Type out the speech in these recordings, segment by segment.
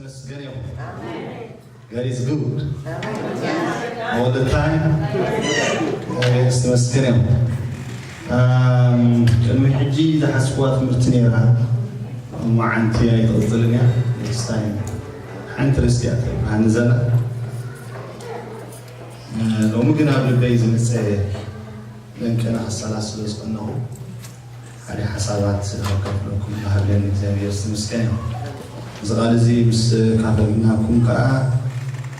መስገን እዮም። God is good all the time። እግዚኣብሔር ዝተመስገን እዮም። ኣም፣ ቅድሚ ሕጂ ዝሓስብዋ ትምህርቲ ነይራ፣ እሞ ሓንቲ ኣይትቕጽልን እያ። Next time ሓንቲ ርስቲ እያ ትብርሃኒ ዘላ። ሎሚ ግን ኣብ ልበይ ዝመጸ ለንቀና ክሰላስሎ ዝቐነኹ ሓደ ሓሳባት ከካፍለኩም ሃብለን እግዚኣብሔር ዝተመስገነ። እዚ ቃል እዚ ምስ ካፈልናኩም ከዓ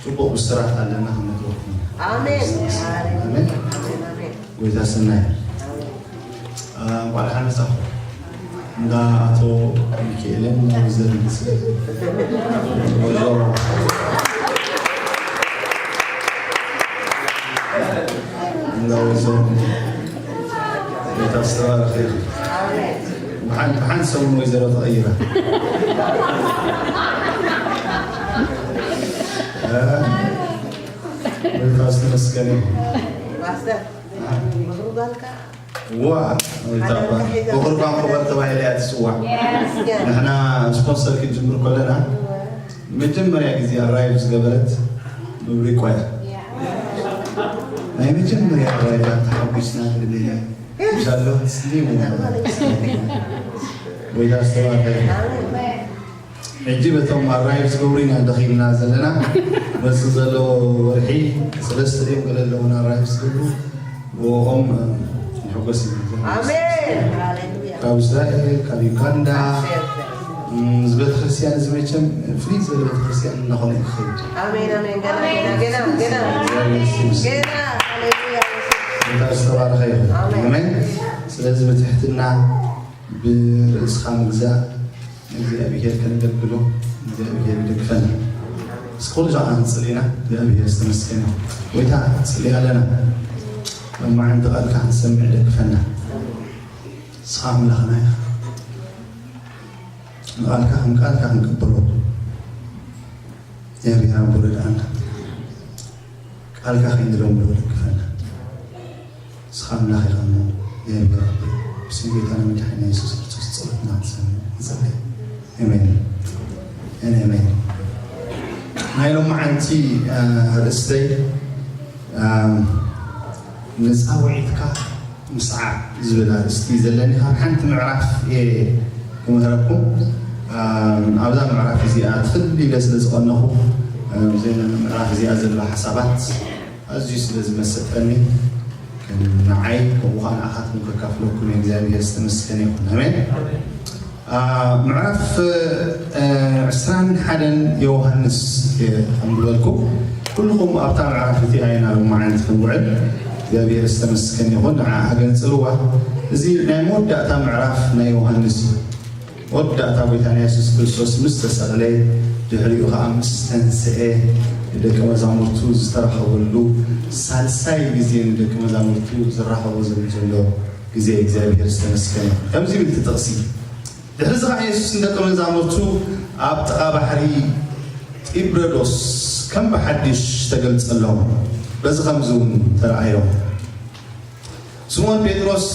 ጽቡቕ ብስራት ኣለና ክንነግረኩም ኢና። ኣሜን። ኣሜን። ኣሜን። ኣሜን። ጎይታ ሰናይ። ኣሜን። አ፣ እንኳዕ ደሓን መጻኹም። እንዳ ኣቶ ሚካኤልን ወይዘሪት ወይዘሮ እንዳ ወይዘሮ ቤት ኣስተባረኸ። ብሓን-፣ ብሓንቲ ሰሙን ወይዘሮ ተቐይራ። አ፣ ጎይታ ዝተመስገነ ይሁን። ፓስተር፣ ምኽሩ ጋልካ ዋ፣ ወይታ፣ ብቑርባን ክበር ተባሂላ እያ ትጽዋዕ። ንሕና ስፖንሰር ክንጅምር ከለና መጀመርያ ግዜ ኣራይቭ ዝገበረት ብብሪቆ እያ። ናይ መጀመርያ ኣራይቭ ተሓጒስና ክንብል ኢና። ሻሎ ስሊም ኢና። ወይታ ዝተባረኸ። ሕጂ በቶም ኣራይቭ ዝገብሩ ኢና ደኺምና ዘለና። መሲ ዘሎ ወርሒ ሰለስተ ድዮም ገለ ኣለዉና ኣራይቭ ዝገብሩ። ብኦም ንሕጎስ ኢና። ኣሜን። ሃሌሉያ። ካብ እስራኤል፣ ካብ ዩጋንዳ፣ ኣሜን። እም፣ እዚ ቤተክርስትያን እዚ መቸም ፍልይ ዝበለ ቤተክርስትያን እናኾነ እዩ ክኸይድ። ኣሜን፣ ኣሜን። ገና፣ ገና፣ ገና፣ ገና። እግዚኣብሔር ይመስገን። ገና። ሃሌሉያ፣ ኢየሱስ። ጌታ ዝተባረኸ ይሁን። ኣሜን። ኣሜን። ስለዚ ብትሕትና ብርእስኻ ምግዛእ ንእግዚኣብሔር ከነገልግሎ እግዚኣብሔር ይደግፈና። እስኪ ኩሉ ሻዕ ክንጽሊ ኢና። እግዚኣብሔር ዝተመስገነ ይሁን። ጎይታ ጽሊ ኣለና። መማዕንቲ ቃልካ ክንሰምዕ ደግፈና። ንስኻ ኣምላኽና ኢኻ። ንቃልካ ከም ቃልካ ክንቅበሎ እግዚኣብሔር ኣቦ ርድኣና። ቃልካ ክንድረምዶ ደግፈና። ንስኻ ኣምላኽ ኢኻ እሞ እግዚኣብሔር ኣቦ፣ ብስም ጎይታና መድሓኒና የሱስ ክርስቶስ ጸሎትና ክትሰምዕ ንጸሊ። ኣሜን። ኣሜን፣ ኣሜን። ናይ ሎማዓንቲ፣ አ፣ ኣርእስተይ፣ አ፣ ንጻውዒትካ ምስዓብ ዝብል ኣርእስቲ እዩ ዘለኒ። ካብ ሓንቲ ምዕራፍ እየ ክምህረኩም። አ፣ ኣብዛ ምዕራፍ እዚኣ ትኽል ኢለ ስለ ዝቐነኹ፣ አ፣ ኣብዛ ምዕራፍ እዚኣ ዘሎ ሓሳባት ኣዝዩ ስለ ዝመሰጠኒ፣ ከም ንዓይ ከምኡ ኸዓ ንዓኻትኩም ከካፍለኩም እየ። እግዚኣብሔር ዝተመስገነ ይኹን። ኣሜን። አ፣ ምዕራፍ፣ እ፣ ዕስራን ሓደን ዮሃንስ እየ ከንብበልኩም። ኩልኹም ኣብታ ምዕራፍ እቲኣ ኢና ሎማዓንቲ ክንውዕል። እግዚኣብሔር ዝተመስገነ ይኹን። ንዓ ኣገንጽልዋ። እዚ ናይ መወዳእታ ምዕራፍ ናይ ዮሃንስ እዩ። መወዳእታ ጎይታና የሱስ ክርስቶስ ምስ ተሰቕለ፣ ድሕሪኡ ኸዓ ምስ ተንስኤ፣ ንደቀ መዛሙርቱ ዝተራኸበሉ ሳልሳይ ግዜ ንደቀ መዛሙርቱ ዝራኸቦ ዘሎ ግዜ እግዚኣብሔር ዝተመስገነ ይኹን። ከምዚ ይብል እቲ ጥቕሲ፣ ድሕሪ እዚ ኸዓ የሱስ ንደቀ መዛሙርቱ ኣብ ጥቓ ባሕሪ ጢብረዶስ ከም ብሓድሽ ተገልጸሎም፣ በዚ ኸምዚ እውን ተረኣዮም። ስምኦን ጴጥሮስ፣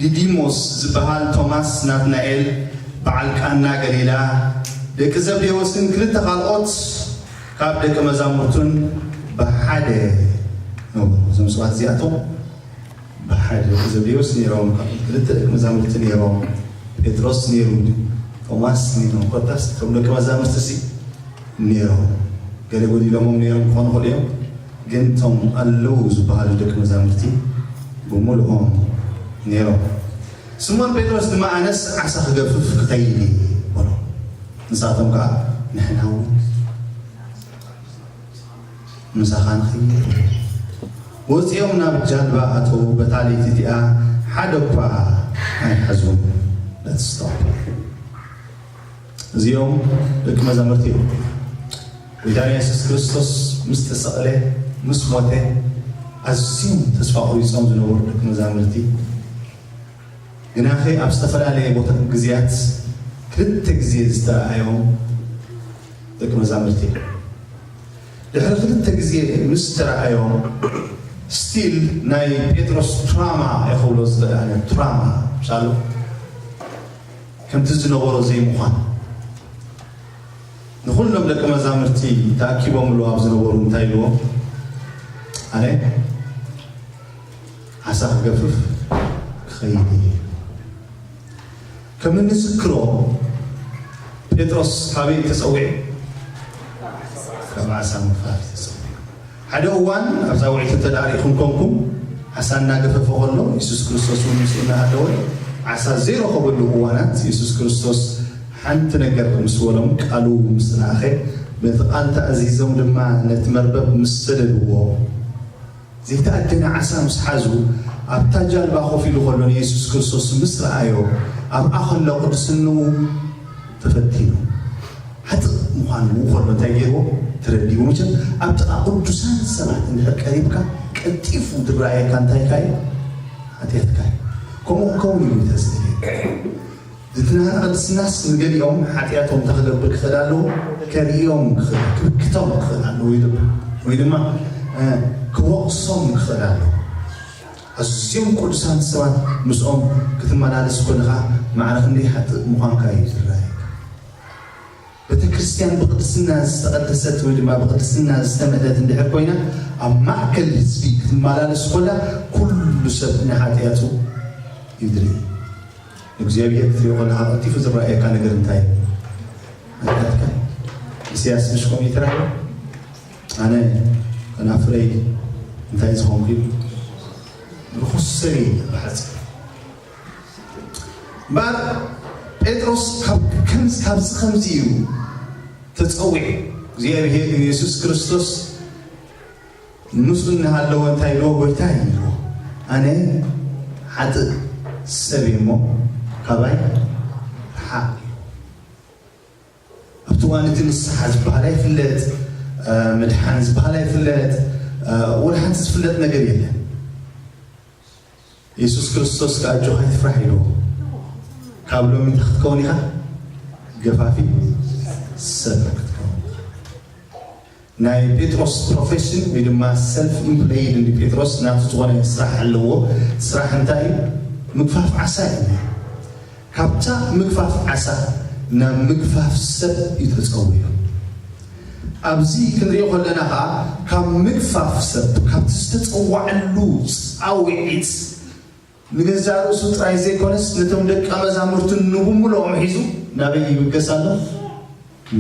ዲዲሞስ ዝበሃል ቶማስ፣ ናትናኤል በዓል ቃና ገሊላ፣ ደቂ ዘብዴዎስን ክልተ ካልኦት ካብ ደቀ መዛሙርቱን ብሓደ ነበሩ። እዞም ሰባት እዚኣቶም ብሓደ፣ ደቂ ዘብዴዎስ ነይሮም፣ ክልተ ደቂ መዛሙርቲ ነይሮም፣ ጴጥሮስ ነይሩ፣ ቶማስ ነይሮም። ኮታስ እቶም ደቂ መዛሙርትሲ ነይሮም። ገለ ጎዲሎሞም ነይሮም ክኾኑ ይኽእሉ እዮም፣ ግን እቶም ኣለዉ ዝበሃሉ ደቂ መዛሙርቲ ብምልኦም ነይሮም። ስምኦን ጴጥሮስ ድማ፣ "ኣነስ ዓሳ ክገፍፍ ክኸይድ እየ" በሎ። ንሳቶም ከኣ፣ "ንሕና እውን ምሳኻ ንኸይድ" በሉ። ወጺኦም ናብ ጃልባ ኣተዉ፣ በታ ለይቲ እቲኣ ሓደ እኳ ኣይሓዙን። Let's stop። እዚኦም ደቂ መዛሙርቲ እዮም። ጎይታና የሱስ ክርስቶስ ምስ ተሰቕለ፣ ምስ ሞተ፣ ኣዝዮም ተስፋ ቆሪጾም ዝነበሩ ደቂ መዛሙርቲ፣ ግናኸ ኣብ ዝተፈላለየ ቦታ ግዜያት ክልተ ግዜ ዝተረኣዮም ደቂ መዛሙርቲ እዮም። ድሕሪ ክልተ ግዜ ምስ ተረኣዮም፣ ስቲል ናይ ጴጥሮስ ትራማ ይኸብሎ ዝኽእል ትራማ፣ ምሳሉ ከምቲ ዝነበሮ ዘይምዃን፣ ንኹሎም ደቂ መዛሙርቲ ተኣኪቦምሉ ኣብ ዝነበሩ እንታይ ኢልዎም? ኣነ ዓሳ ክገፍፍ ክኸይድ እየ። ከም እንዝክሮ፣ ጴጥሮስ ካበይ ተጸዊዑ? ካብ ዓሳ ምግፋፍ ተጸዊዑ። ሓደ እዋን ኣብዛ ውዕይቲ እንተ ደኣ ርኢኹም ኮንኩም፣ ዓሳ እናገፈፈ ከሎ፣ የሱስ ክርስቶስ እውን ምስኡ እናሃለወ፣ ዓሳ ዘይረኸበሉ እዋናት፣ የሱስ ክርስቶስ ሓንቲ ነገር ምስ በሎም፣ ቃሉ ምስ ለኣኸ፣ በቲ ቃል ተኣዚዞም ድማ ነቲ መርበብ ምስ ሰደድዎ፣ ዘይተኣደነ ዓሳ ምስ ሓዙ፣ ኣብታ ጃልባ ኮፍ ኢሉ ከሎ ንየሱስ ክርስቶስ ምስ ረኣዮ፣ ኣብኣ ከሎ ቅድስንኡ ተፈቲኑ። ሓጥእ ምዃኑ ከሎ እንታይ ገይርዎ? ተረዲኡ። መቸም ኣብ ጥቓ ቅዱሳን ሰባት እንድሕር ቀሪብካ፣ ቀልጢፉ ዝረኣየካ እንታይ ካዩ? ሓጢኣትካ እዩ። ከምኡ ክኸውን እዩ ተስእለ። እቲ ናህና ቅድስናስ ንገሊኦም ሓጢኣቶም እንታይ ክገብር ክኽእል ኣለዎ? ከርእዮም ክኽእል፣ ክብክቶም ክኽእል ኣለዎ። ወይ ድማ፣ ወይ ድማ፣ እ፣ ክወቕሶም ክኽእል ኣለዎ። ኣዝዮም ቅዱሳን ሰባት ምስኦም ክትመላለስ ከለኻ ማዕረ ክንደይ ሓጥእ ምዃንካ እዩ ዝረኣየካ። ቤተ ክርስቲያን ብቅድስና ዝተቐደሰት ወይ ድማ ብቅድስና ዝተመልአት እንድሕር ኮይና፣ ኣብ ማእከል ህዝቢ ክትመላለስ ከላ፣ ኩሉ ሰብ ንሓጢኣቱ እዩ ዝርኢ። ንእግዚኣብሔር ክትሪኦ ከለኻ ቀልጢፉ ዝረኣየካ ነገር እንታይ እዩ? ሓጢኣትካ። ኢሳያስ ምሽ ከምኡ እዩ ተራእዩ? ኣነ ከናፍረይ እንታይ ዝኾንኩ እዩ? ርኹስ ሰብ እየ ብሓጺር። እምበኣር ጴጥሮስ ካብ፣ ከምዚ፣ ካብዚ ከምዚ እዩ ተጸዊዑ። እግዚኣብሔር የሱስ ክርስቶስ ምስኡ እናሃለወ እንታይ ኢልዎ? ጎይታ ኢልዎ፣ ኣነ ሓጥእ ሰብ እየ እሞ ካባይ ርሓቕ። ኣብቲ እዋን እቲ ንስሓ ዝበሃል ኣይፍለጥ፣ እ፣ ምድሓን ዝበሃል ኣይፍለጥ፣ እ፣ ወላ ሓንቲ ዝፍለጥ ነገር የለን። የሱስ ክርስቶስ ከኣ ኣጆኻ ኣይትፍራሕ ኢልዎ። ካብ ሎሚ እንታይ ክትከውን ኢኻ? ገፋፊ ሰብ ክትከውን ኢኻ። ናይ ጴጥሮስ ፕሮፌሽን ወይ ድማ ሰልፍ ኢምፕሎይድ እንዲ ጴጥሮስ ናቱ ዝኾነ ስራሕ ኣለዎ። ስራሕ እንታይ እዩ? ምግፋፍ ዓሳ እዩ። ካብታ ምግፋፍ ዓሳ ናብ ምግፋፍ ሰብ እዩ ተጸዊዑ። ኣብዚ ክንሪኦ ከለና ኸኣ ካብ ምግፋፍ ሰብ፣ ካብቲ ዝተጸዋዐሉ ጻውዒት ንገዛእ ርእሱ ጥራይ ዘይኮነስ ነቶም ደቀ መዛሙርቱ ንብምልኦም ሒዙ ናበይ ይብገስ ኣሎ?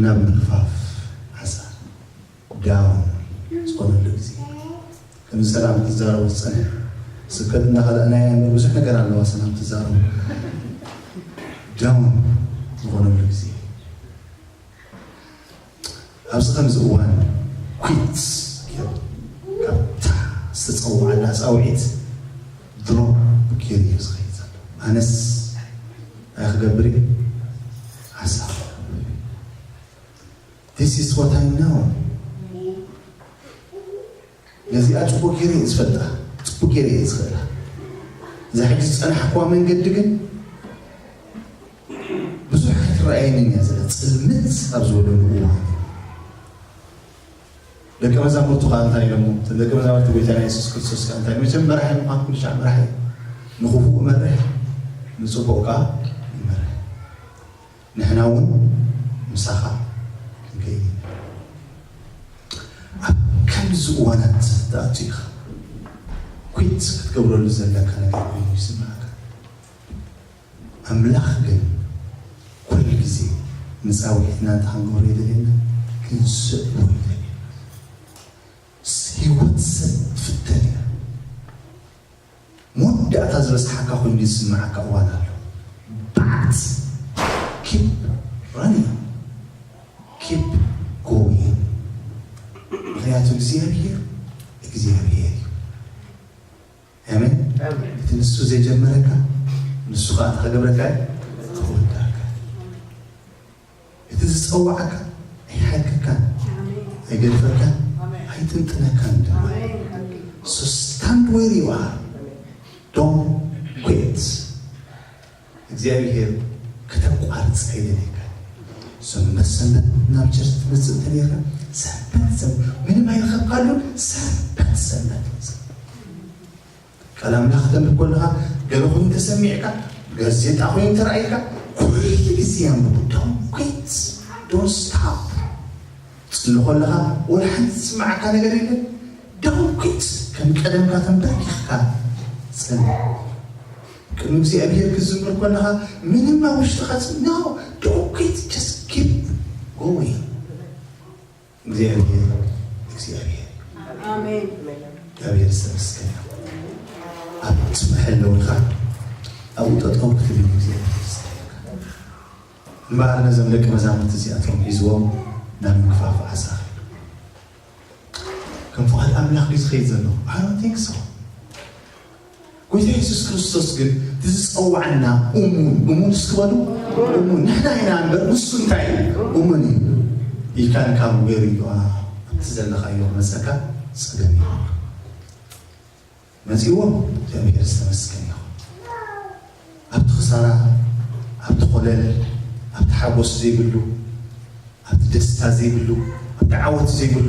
ናብ ምግፋፍ ዓሳ። ዳውን ዝኾነሉ ግዜ። ከምዚ ሰላም ትዛረቡ ዝጸንሕ ስብከት እናኸለእናዮ እምበር ብዙሕ ነገር ኣለዋ ሰላም ትዛረቡ። ዳውን ዝኾነሉ ግዜ። ኣብዚ ከምዚ እዋን ኲት ገይሩ ካብታ ዝተጸውዓላ ጻውዒት ድሮፕ ገይሩ እዩ ዝኸይድ ዘሎ። ኣነስ እንታይ ክገብር እየ? ዓሳ ክቐብር እየ። This is what I know። ነዚኣ ጽቡቕ ገይረ እየ ዝፈልጣ፣ ጽቡቕ ገይረ እየ ዝኽእላ። እዛ ሕጂ ዝጸናሕኩዋ መንገዲ ግን ብዙሕ ኣይትረኣየንን እያ ዘላ፣ ጽልምት ኣብ ዝበለሉ እዋን። ደቀ መዛሙርቱ ከኣ እንታይ ኢሎሞ? እቶም ደቀ መዛሙርቲ ጎይታና የሱስ ክርስቶስ ከኣ እንታይ? መቸም መራሒ ምዃን ኩሉ ሻዕ መራሒ እዩ። ንኽፉእ እመርሕ፣ ንጽቡቕ ከኣ ይመርሕ። ንሕና እውን ምሳኻ ክንከይድ ኢና። ኣብ ከምዚ እዋናት ትኣቱ ኢኻ። ኲት ክትገብረሉ ዘለካ ነገር ኮይኑ ይስምዓካ። ኣምላኽ ግን ኩሉ ግዜ ንጻውዒትና እንታይ ክንገብሮ ይደልየና? ክንስዕቦ ይደልየና። ህይወት ሰብ ትፍተን እያ። መወዳእታ ዝበጽሓካ ኮይኑ ዝስምዓካ እዋን ኣሎ። But keep running. Keep going. ምኽንያቱ እግዚኣብሔር እግዚኣብሔር እዩ። ኣሜን። ኣሜን። እቲ ንሱ ዘይጀመረካ ንሱ ኸኣ እንታይ ክገብረካ እዩ? ክወድኣካ። እቲ ዝጸዋዓካ ኣይሓድገካን፣ ኣይገድፈካን፣ ኣይጥንጥነካን ድማ። So stand where you are. Don't quit. እግዚኣብሔር ከተቋርጽ ኣይደልየካን። ሰንበት ሰንበት ናብ ቸርች ትመጽእ እንተ ኔርካ፣ ሰንበት ሰንበት ምንም ኣይረኸብካሉን፣ ሰንበት ሰንበት ቃል ኣምላኽ ከተንብብ ከለኻ፣ ገለ ኮይኑ ተሰሚዕካ፣ ጋዜጣ ኮይኑ ተራእይካ፣ ኩሉ ግዜ ኣንብቡ። Don't quit. Don't stop. ትጽሊ ከለኻ ወላ ሓንቲ ዝስምዓካ ነገር የለን። ዳውኪት ከም ቀደምካ ተንበርኪኽካ ጸሊ። ቅድሚ እግዚኣብሔር ክትዝምር ከለኻ ምንም ኣብ ውሽጥኻ ኖ። ዳውኪት just keep going። እግዚኣብሔር እግዚኣብሔር ኣሜን። እግዚኣብሔር ዝተመስገነ ይኹን። ኣብ ጽባሕ ኣለውካ ኣብኡ ጠጠው ክትብል እግዚኣብሔር ይስጥልካ። እምበኣር ነዞም ደቂ መዛሙርቲ እዚኣቶም ሒዝዎም ናብ ምግፋፍ ዓሳ ኸዱ። ከም ፍቓድ ኣምላኽ ድዩ ዝኸይድ ዘሎ? I don't think so። ጎይታ የሱስ ክርስቶስ ግን እቲ ዝጸዋዓና እሙን እሙን እስኪ በሉ እሙን ንሕና ኢና እምበር ንሱ እንታይ እዩ እሙን እዩ ኢልካ ንካብ ገይሩ እዩ ኣብቲ ዘለኻዮ መጸካ ጸገም እዩ። መጺእዎ እግዚኣብሔር ዝተመስገነ ይኹን። ኣብቲ ክሳራ ኣብቲ ኮለል ኣብቲ ሓጎስ ዘይብሉ ኣብቲ ደስታ ዘይብሉ ኣብቲ ዓወት ዘይብሉ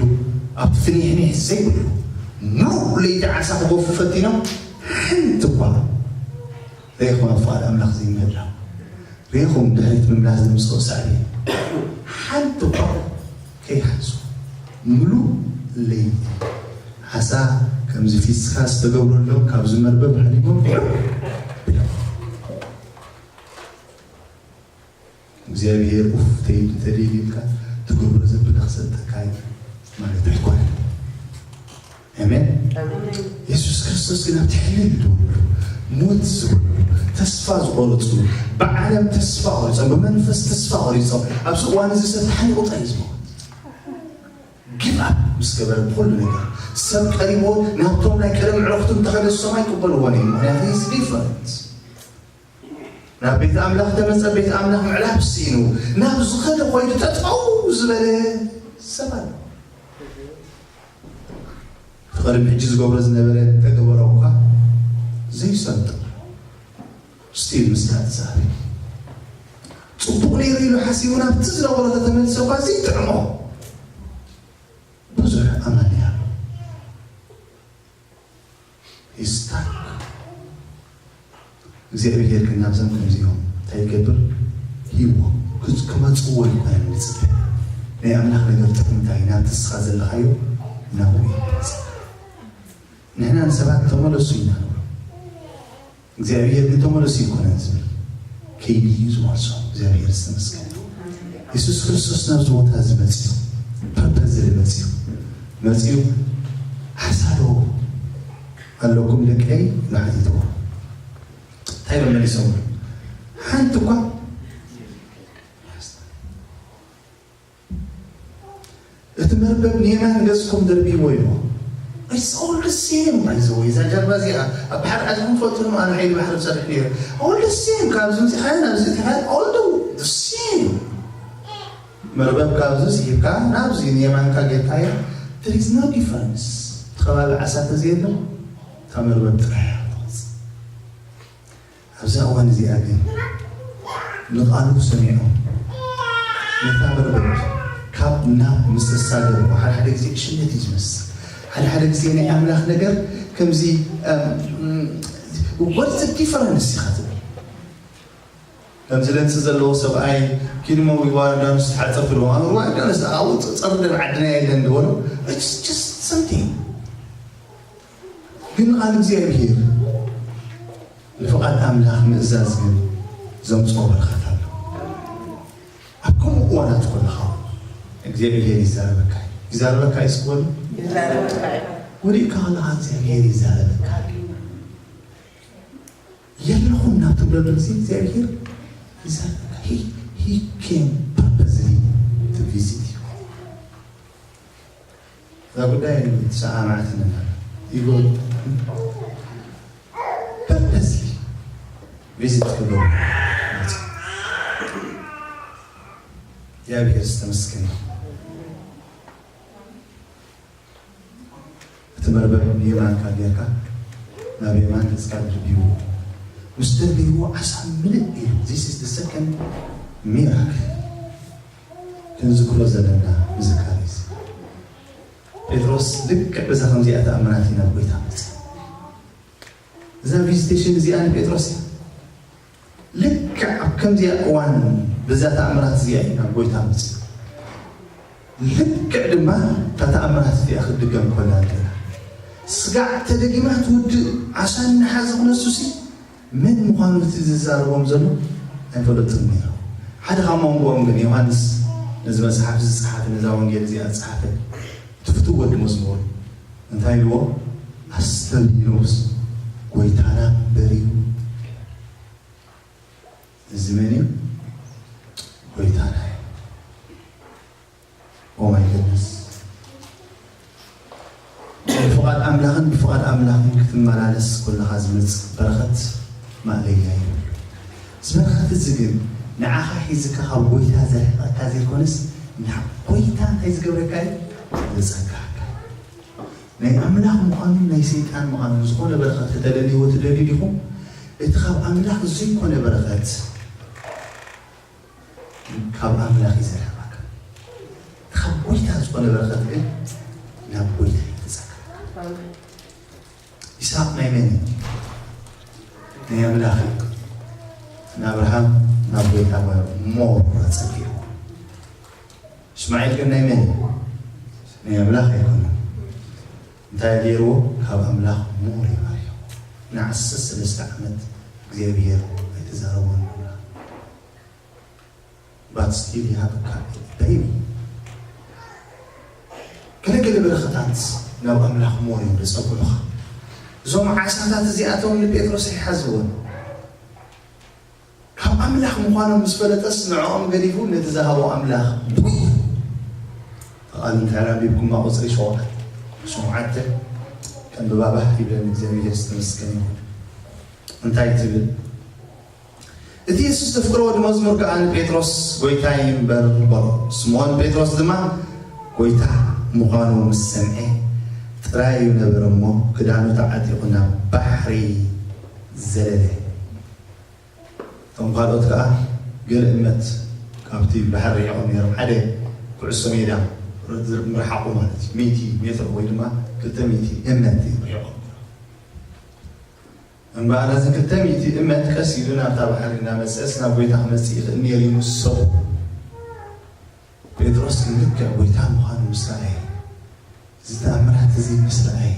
ኣብቲ ፍኒሕኒሕ ዘይብሉ ምሉእ ለይቲ ዓሳ ክገፉ ፈቲኖም ሓንቲ እኳ ዘይኮነ ፍቓድ ኣምላኽ ዘይምህላው ርኢኹም ድሕሪት ምምላስ ዘምፅኦ ሳዕቤን ሓንቲ እኳ ከይሓዙ ምሉእ ለይቲ ዓሳ ከምዚ ፊስካ ዝተገብረሎም ካብዚ መርበብ ሃሊቦም እግዚኣብሔር ኡፍ ተይሉ ተደይልካ ትገብሮ ዘብል ክሰጠካ እዩ ማለት ኣይኮነን። ኣሜን። የሱስ ክርስቶስ ግን ኣብቲ ሕልል ዝበሉ ሞት ዝበሉ ተስፋ ዝቆረፅሉ ብዓለም ተስፋ ቆሪፆም ብመንፈስ ተስፋ ቆሪፆም ኣብዚ እዋን እዚ ሰብ ተሓኒቑ ጥራይ እዩ ዝመውት። ጊቭ ኣፕ ምስ ገበረ ብኩሉ ነገር ሰብ ቀሪብዎ ናብቶም ናይ ቀደም ዕረፍቱ እንተኸደ እሶም ኣይቅበልዎን እዮም። ምክንያቱ ሂስ ዲፈረንት ናብ ቤት ኣምላኽ ተመጸ ቤት ኣምላኽ ምዕላፍ ሲኢኑ ናብ ዝኸደ ኮይዱ ጠጠው ዝበለ ሰብ ኣሎ። እቲ ቀደም ሕጂ ዝገብሮ ዝነበረ ተገበሮ እኳ ዘይሰልጦ ስቲል ምስላ ተዛሪ ጽቡቕ ነይሩ ኢሉ ሓሲቡ ናብቲ ዝነበሮ ተተመልሰ እኳ ዘይጥዕሞ ብዙሕ ኣማኒ ኣሎ። ይስታክ እግዚኣብሔር ግን ናብዞም ከምዚኦም እንታይ ይገብር ሂዎ ክመፅዎ ይኮነ ንፅበ ናይ ኣምላኽ ነገር ጥቕምታይ ናብቲ ስኻ ዘለኻዮ ናብኡ ይመፅ ንሕና ንሰባት ተመለሱ ኢና ንብሎ እግዚኣብሔር ግን ተመለሱ ይኮነን ዝብል ከይዲ እዩ ዝመልሶ እግዚኣብሔር ዝተመስገነ የሱስ ክርስቶስ ናብዚ ቦታ እዚ መፅኡ ፐርፐዝ ዝመፅኡ መፅኡ ሓሳዶ ኣለኩም ደቀይ ንሓቲትዎ እንታይ ኢሎም መሊሶም ሓንቲ እኳ እቲ መርበብ ንየማን ገጽኩም ደርብይዎ ኢልዎ It's all the same by the way እዛ ጀልባ እዚኣ ኣብ ባሕሪ ኣትኹም ፈልጥኹም ኣነ ሓይሊ ባሕሪ ዝሰርሕ ነይረ all the same ካብዚ ምፅኻዮ ናብዚ እትኻዮ all the same መርበብ ካብዚ ስሒብካ ናብዚ ንየማንካ ጌርካዮ there is no difference እቲ ከባቢ ዓሳ ተዘየሎ እታ መርበብ ጥራይ እያ ትወፅእ ኣብዚ እዋን እዚኣ ግን ንቓሉ ሰሚዖም ነታ መርበብ ካብ ናብ ምስ ተሳገርዎ ሓደ ሓደ ግዜ ዕሽነት እዩ ዝመስል ሓደ ሓደ ግዜ ናይ ኣምላኽ ነገር ከምዚ what is the difference ኢኻ ትብል ከምዚ ለንሲ ዘለዎ ሰብኣይ ኪድሞ ዮርዳኖስ ተሓፀብ ትልዎ ዮርዳኖስ ኣብኡ ፀርደብ ዓድና የለን ዝበሎ it's just something ግን ቃል እግዚኣብሔር ንፍቓድ ኣምላኽ ምእዛዝ ግን ዘምፅኦ በረኸት ኣሎ ኣብ ከምኡ እዋናት ከለኻ እግዚኣብሔር ይዛረበካ እዩ ይዛረበካ እዩ ስበሉ ወዲእካ ከለኻ እግዚኣብሔር ይዛረበካ የለኹም ናብ ትብለሉ ግዜ እግዚኣብሔር ይዛረበካ he came purposely to visit you እዛ ጉዳይ ሰዓማዕት ንበል ይጎል purposely visit ክብሎ እግዚኣብሔር ዝተመስገነ እቲ መርበብ ንየማንካ ጌርካ ናብ የማን ገፅካ ድርብይዎ ምስ ደርብይዎ ዓሳ ምልእ ኢሉ this is the second miracle ክንዝክሮ ዘለና ምዝካር እዩ ጴጥሮስ ልክዕ በዛ ከምዚኣ ተኣምራት እዩ ናብ ጎይታ መፅእ እዛ ቪዚቴሽን እዚኣ ንጴጥሮስ እያ ልክዕ ኣብ ከምዚኣ እዋን በዛ ተኣምራት እዚኣ እዩ ናብ ጎይታ መፅእ ልክዕ ድማ እታ ተኣምራት እቲኣ ክትድገም ከላ እንተላ ስጋዕ ተደጊማ ትውድእ ዓሳ እናሓዘ ክነሱሲ መን ምዃኑ እቲ ዝዛረቦም ዘሎ ኣይፈለጡን ነይሮም። ሓደ ካብ መንጎኦም ግን ዮሃንስ ነዚ መጽሓፍ እዚ ጸሓፈ፣ ነዛ ወንጌል እዚኣ ዝጸሓፈ እቲ ፍቱው ወዲ መዝሙር እንታይ ኢልዎ? ኣስተብሂሎስ ጎይታና እምበር እዩ። እዚ መን እዩ? ጎይታና እዩ። ኦ ማይ ገድነስ። ብፍቓድ ኣምላኽን ብፍቓድ ኣምላኽን ክትመላለስ ከለኻ ዝመጽእ በረኸት ማእለያ የብሉ። እዚ በረኸት እዚ ግን ንዓኻ ሒዝካ ካብ ጎይታ ዘርሕቐካ ዘይኮነስ ናብ ጎይታ እንታይ ዝገብረካ እዩ? ዘጸግዓካ። ናይ ኣምላኽ ምዃኑን ናይ ሰይጣን ምዃኑን ዝኾነ በረኸት ከተደልይዎ ትደልዩ ዲኹም? እቲ ካብ ኣምላኽ ዘይኮነ በረኸት ካብ ኣምላኽ እዩ ዘርሕቐካ። እቲ ካብ ጎይታ ዝኾነ በረኸት ግን ናብ ጎይታ እዩ ዘጸግዓካ። ይስሐቅ ናይ መን እዩ? ናይ ኣምላኽ እዩ። ንኣብርሃም ናብ ጎይታ ሞር ኣጸጊዕዎ። እስማዒል ግን ናይ መን እዩ? ናይ ኣምላኽ ኣይኮነን። እንታይ ገይርዎ? ካብ ኣምላኽ ሞር ይባርዮ። ንዓሰርተ ሰለስተ ዓመት እግዚኣብሔር ኣይተዛረቦን ኣምላኽ። But still ይሃበካ በይኑ። ገለገለ በረኸታት ናብ ኣምላኽ ሞር እዮም ዘጸግዑኻ። እዞም ዓሳታት እዚኣቶም ንጴጥሮስ ኣይሓዝዎን። ካብ ኣምላኽ ምዃኖም ምስ ፈለጠስ ንዕኦም ገዲፉ ነቲ ዝሃቦ ኣምላኽ ቡይ። ቃል እንታይ ኣንቢብኩማ? ቁጽሪ ሸውዓተ፣ ሸውዓተ ከም ብባባህ ይብለኒ እግዚኣብሔር ዝተመስገነ ይኹን። እንታይ ትብል? እቲ የሱስ ዘፍቅሮ ወዲ መዝሙር ከኣ ንጴጥሮስ፣ "ጐይታይ እምበር" በሎ። ስምዖን ጴጥሮስ ድማ ጐይታ ምዃኑ ምስ ሰምዐ ጥራይ እዩ ነበረ እሞ፣ ክዳኑ ተዓጢቑ ናብ ባሕሪ ዘለለ። እቶም ካልኦት ከኣ ገለ እመት ካብቲ ባሕሪ ርሒቖም ነይሮም። ሓደ ኩዕሶ ሜዳ ርሓቑ ማለት እዩ፣ ሚእቲ ሜትሮ ወይ ድማ ክልተ ሚእቲ እመት ርሒቖም ነይሮም። እምበኣር፣ እዚ ክልተ ሚእቲ እመት ቀስ ኢሉ ናብታ ባሕሪ እናመጽእስ ናብ ጐይታ ክመጽእ ይኽእል ነይሩ እዩ ምስ ሰብኡ። ጴጥሮስ ግን ልክዕ ጐይታ ምዃኑ ምስ ረኣየ፣ እዚ ተኣምራት እዚ ምስ ረኣየ፣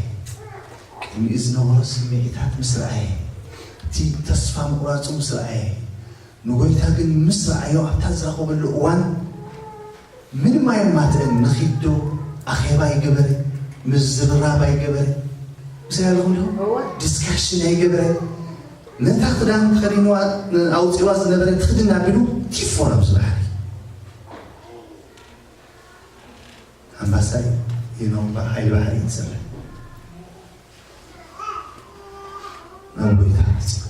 ቅድሚኡ ዝነበሮ ስምዒታት ምስ ረኣየ፣ እቲ ተስፋ ምቑራጹ ምስ ረኣየ፣ ንጐይታ ግን ምስ ረኣዮ ኣብታ ዝረኸበሉ እዋን ምንም ኣየማትእን። ንኺድ ዶ ኣኼባ ኣይገበረ፣ ምዝርራብ ኣይገበረ። ምሳይ ኣለኹም ዲኹም? እወ። ዲስካሽን ኣይገበረ። ነታ ክዳን ተኸዲንዋ፣ ኣውጺዋ ዝነበረ ትኽድን ኣቢሉ ቲፎ ናብ ዝባሕሪ። ኣምባሳይ ይነው ሓይሊ ባሕሪ ይሰርሕ። ናብ ጎይታ መጽእ።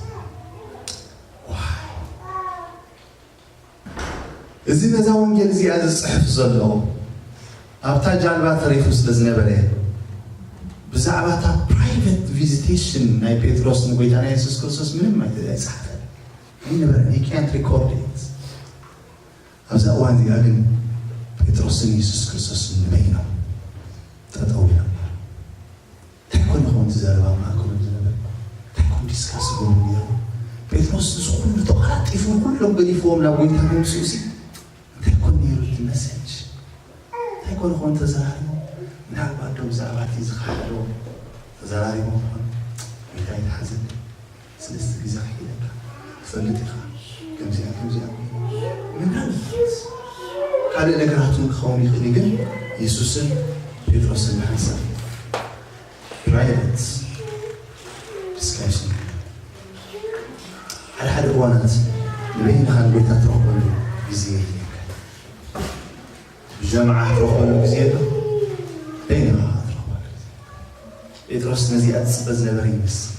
ዋይ። እዚ ነዛ ወንጌል እዚኣ ዝጽሕፍ ዘሎ ኣብታ ጃልባ ተሪፉ ስለ ዝነበረ፣ ብዛዕባ እታ ፕራይቨት ቪዚቴሽን ናይ ጴጥሮስ ንጎይታና የሱስ ክርስቶስ ምንም ኣይተ-፣ ኣይጸሓፈን። ኣይነበረን። He can't record it። ኣብዛ እዋን እዚኣ ግን ጴጥሮስን የሱስ ክርስቶስን ንበይኖም ጠጠው ኢሎም ነይሮም። እንታይ ኮን ይኸውን እቲ ዘረባ ኣብ ማእከሎም ዝነበረ? እንታይ ኮን ዲስካስ ይገብሩ ነይሮም? ጴጥሮስ እዚ ኩሉ ተቐላጢፉ ኩሎም ገዲፍዎም ናብ ጎይታ ምምፅኡ ሲ እንታይ ኮን ነይሩ እቲ መሰጅ? እንታይ ኮን ይኸውን ተዘራሪቦም? ምናልባት ዶ ብዛዕባ እቲ ዝኸሓዶ ተዘራሪቦም ይኾን? ጎይታ ይትሓዘኒ። ስለዚ ግዜ ክሒደካ ትፈልጥ ኢኻ። ከምዚኣ ከምዚኣ ምናልባት ካልእ ነገራት እውን ክኸውን ይኽእል እዩ፣ ግን የሱስን ጴጥሮስን ሓንሳብ ፕራይቬት ዲስካሽን ሓደ ሓደ እዋናት ንበይንኻ ንጎይታ ትረኽበሉ ግዜ ይህልየካ። ብጀምዓ ትረኽበሉ ግዜ ኣሎ፣ በይንኻ ትረኽበሉ ግዜ። ጴጥሮስ ነዚኣ ዝጽበ ዝነበረ ይመስል።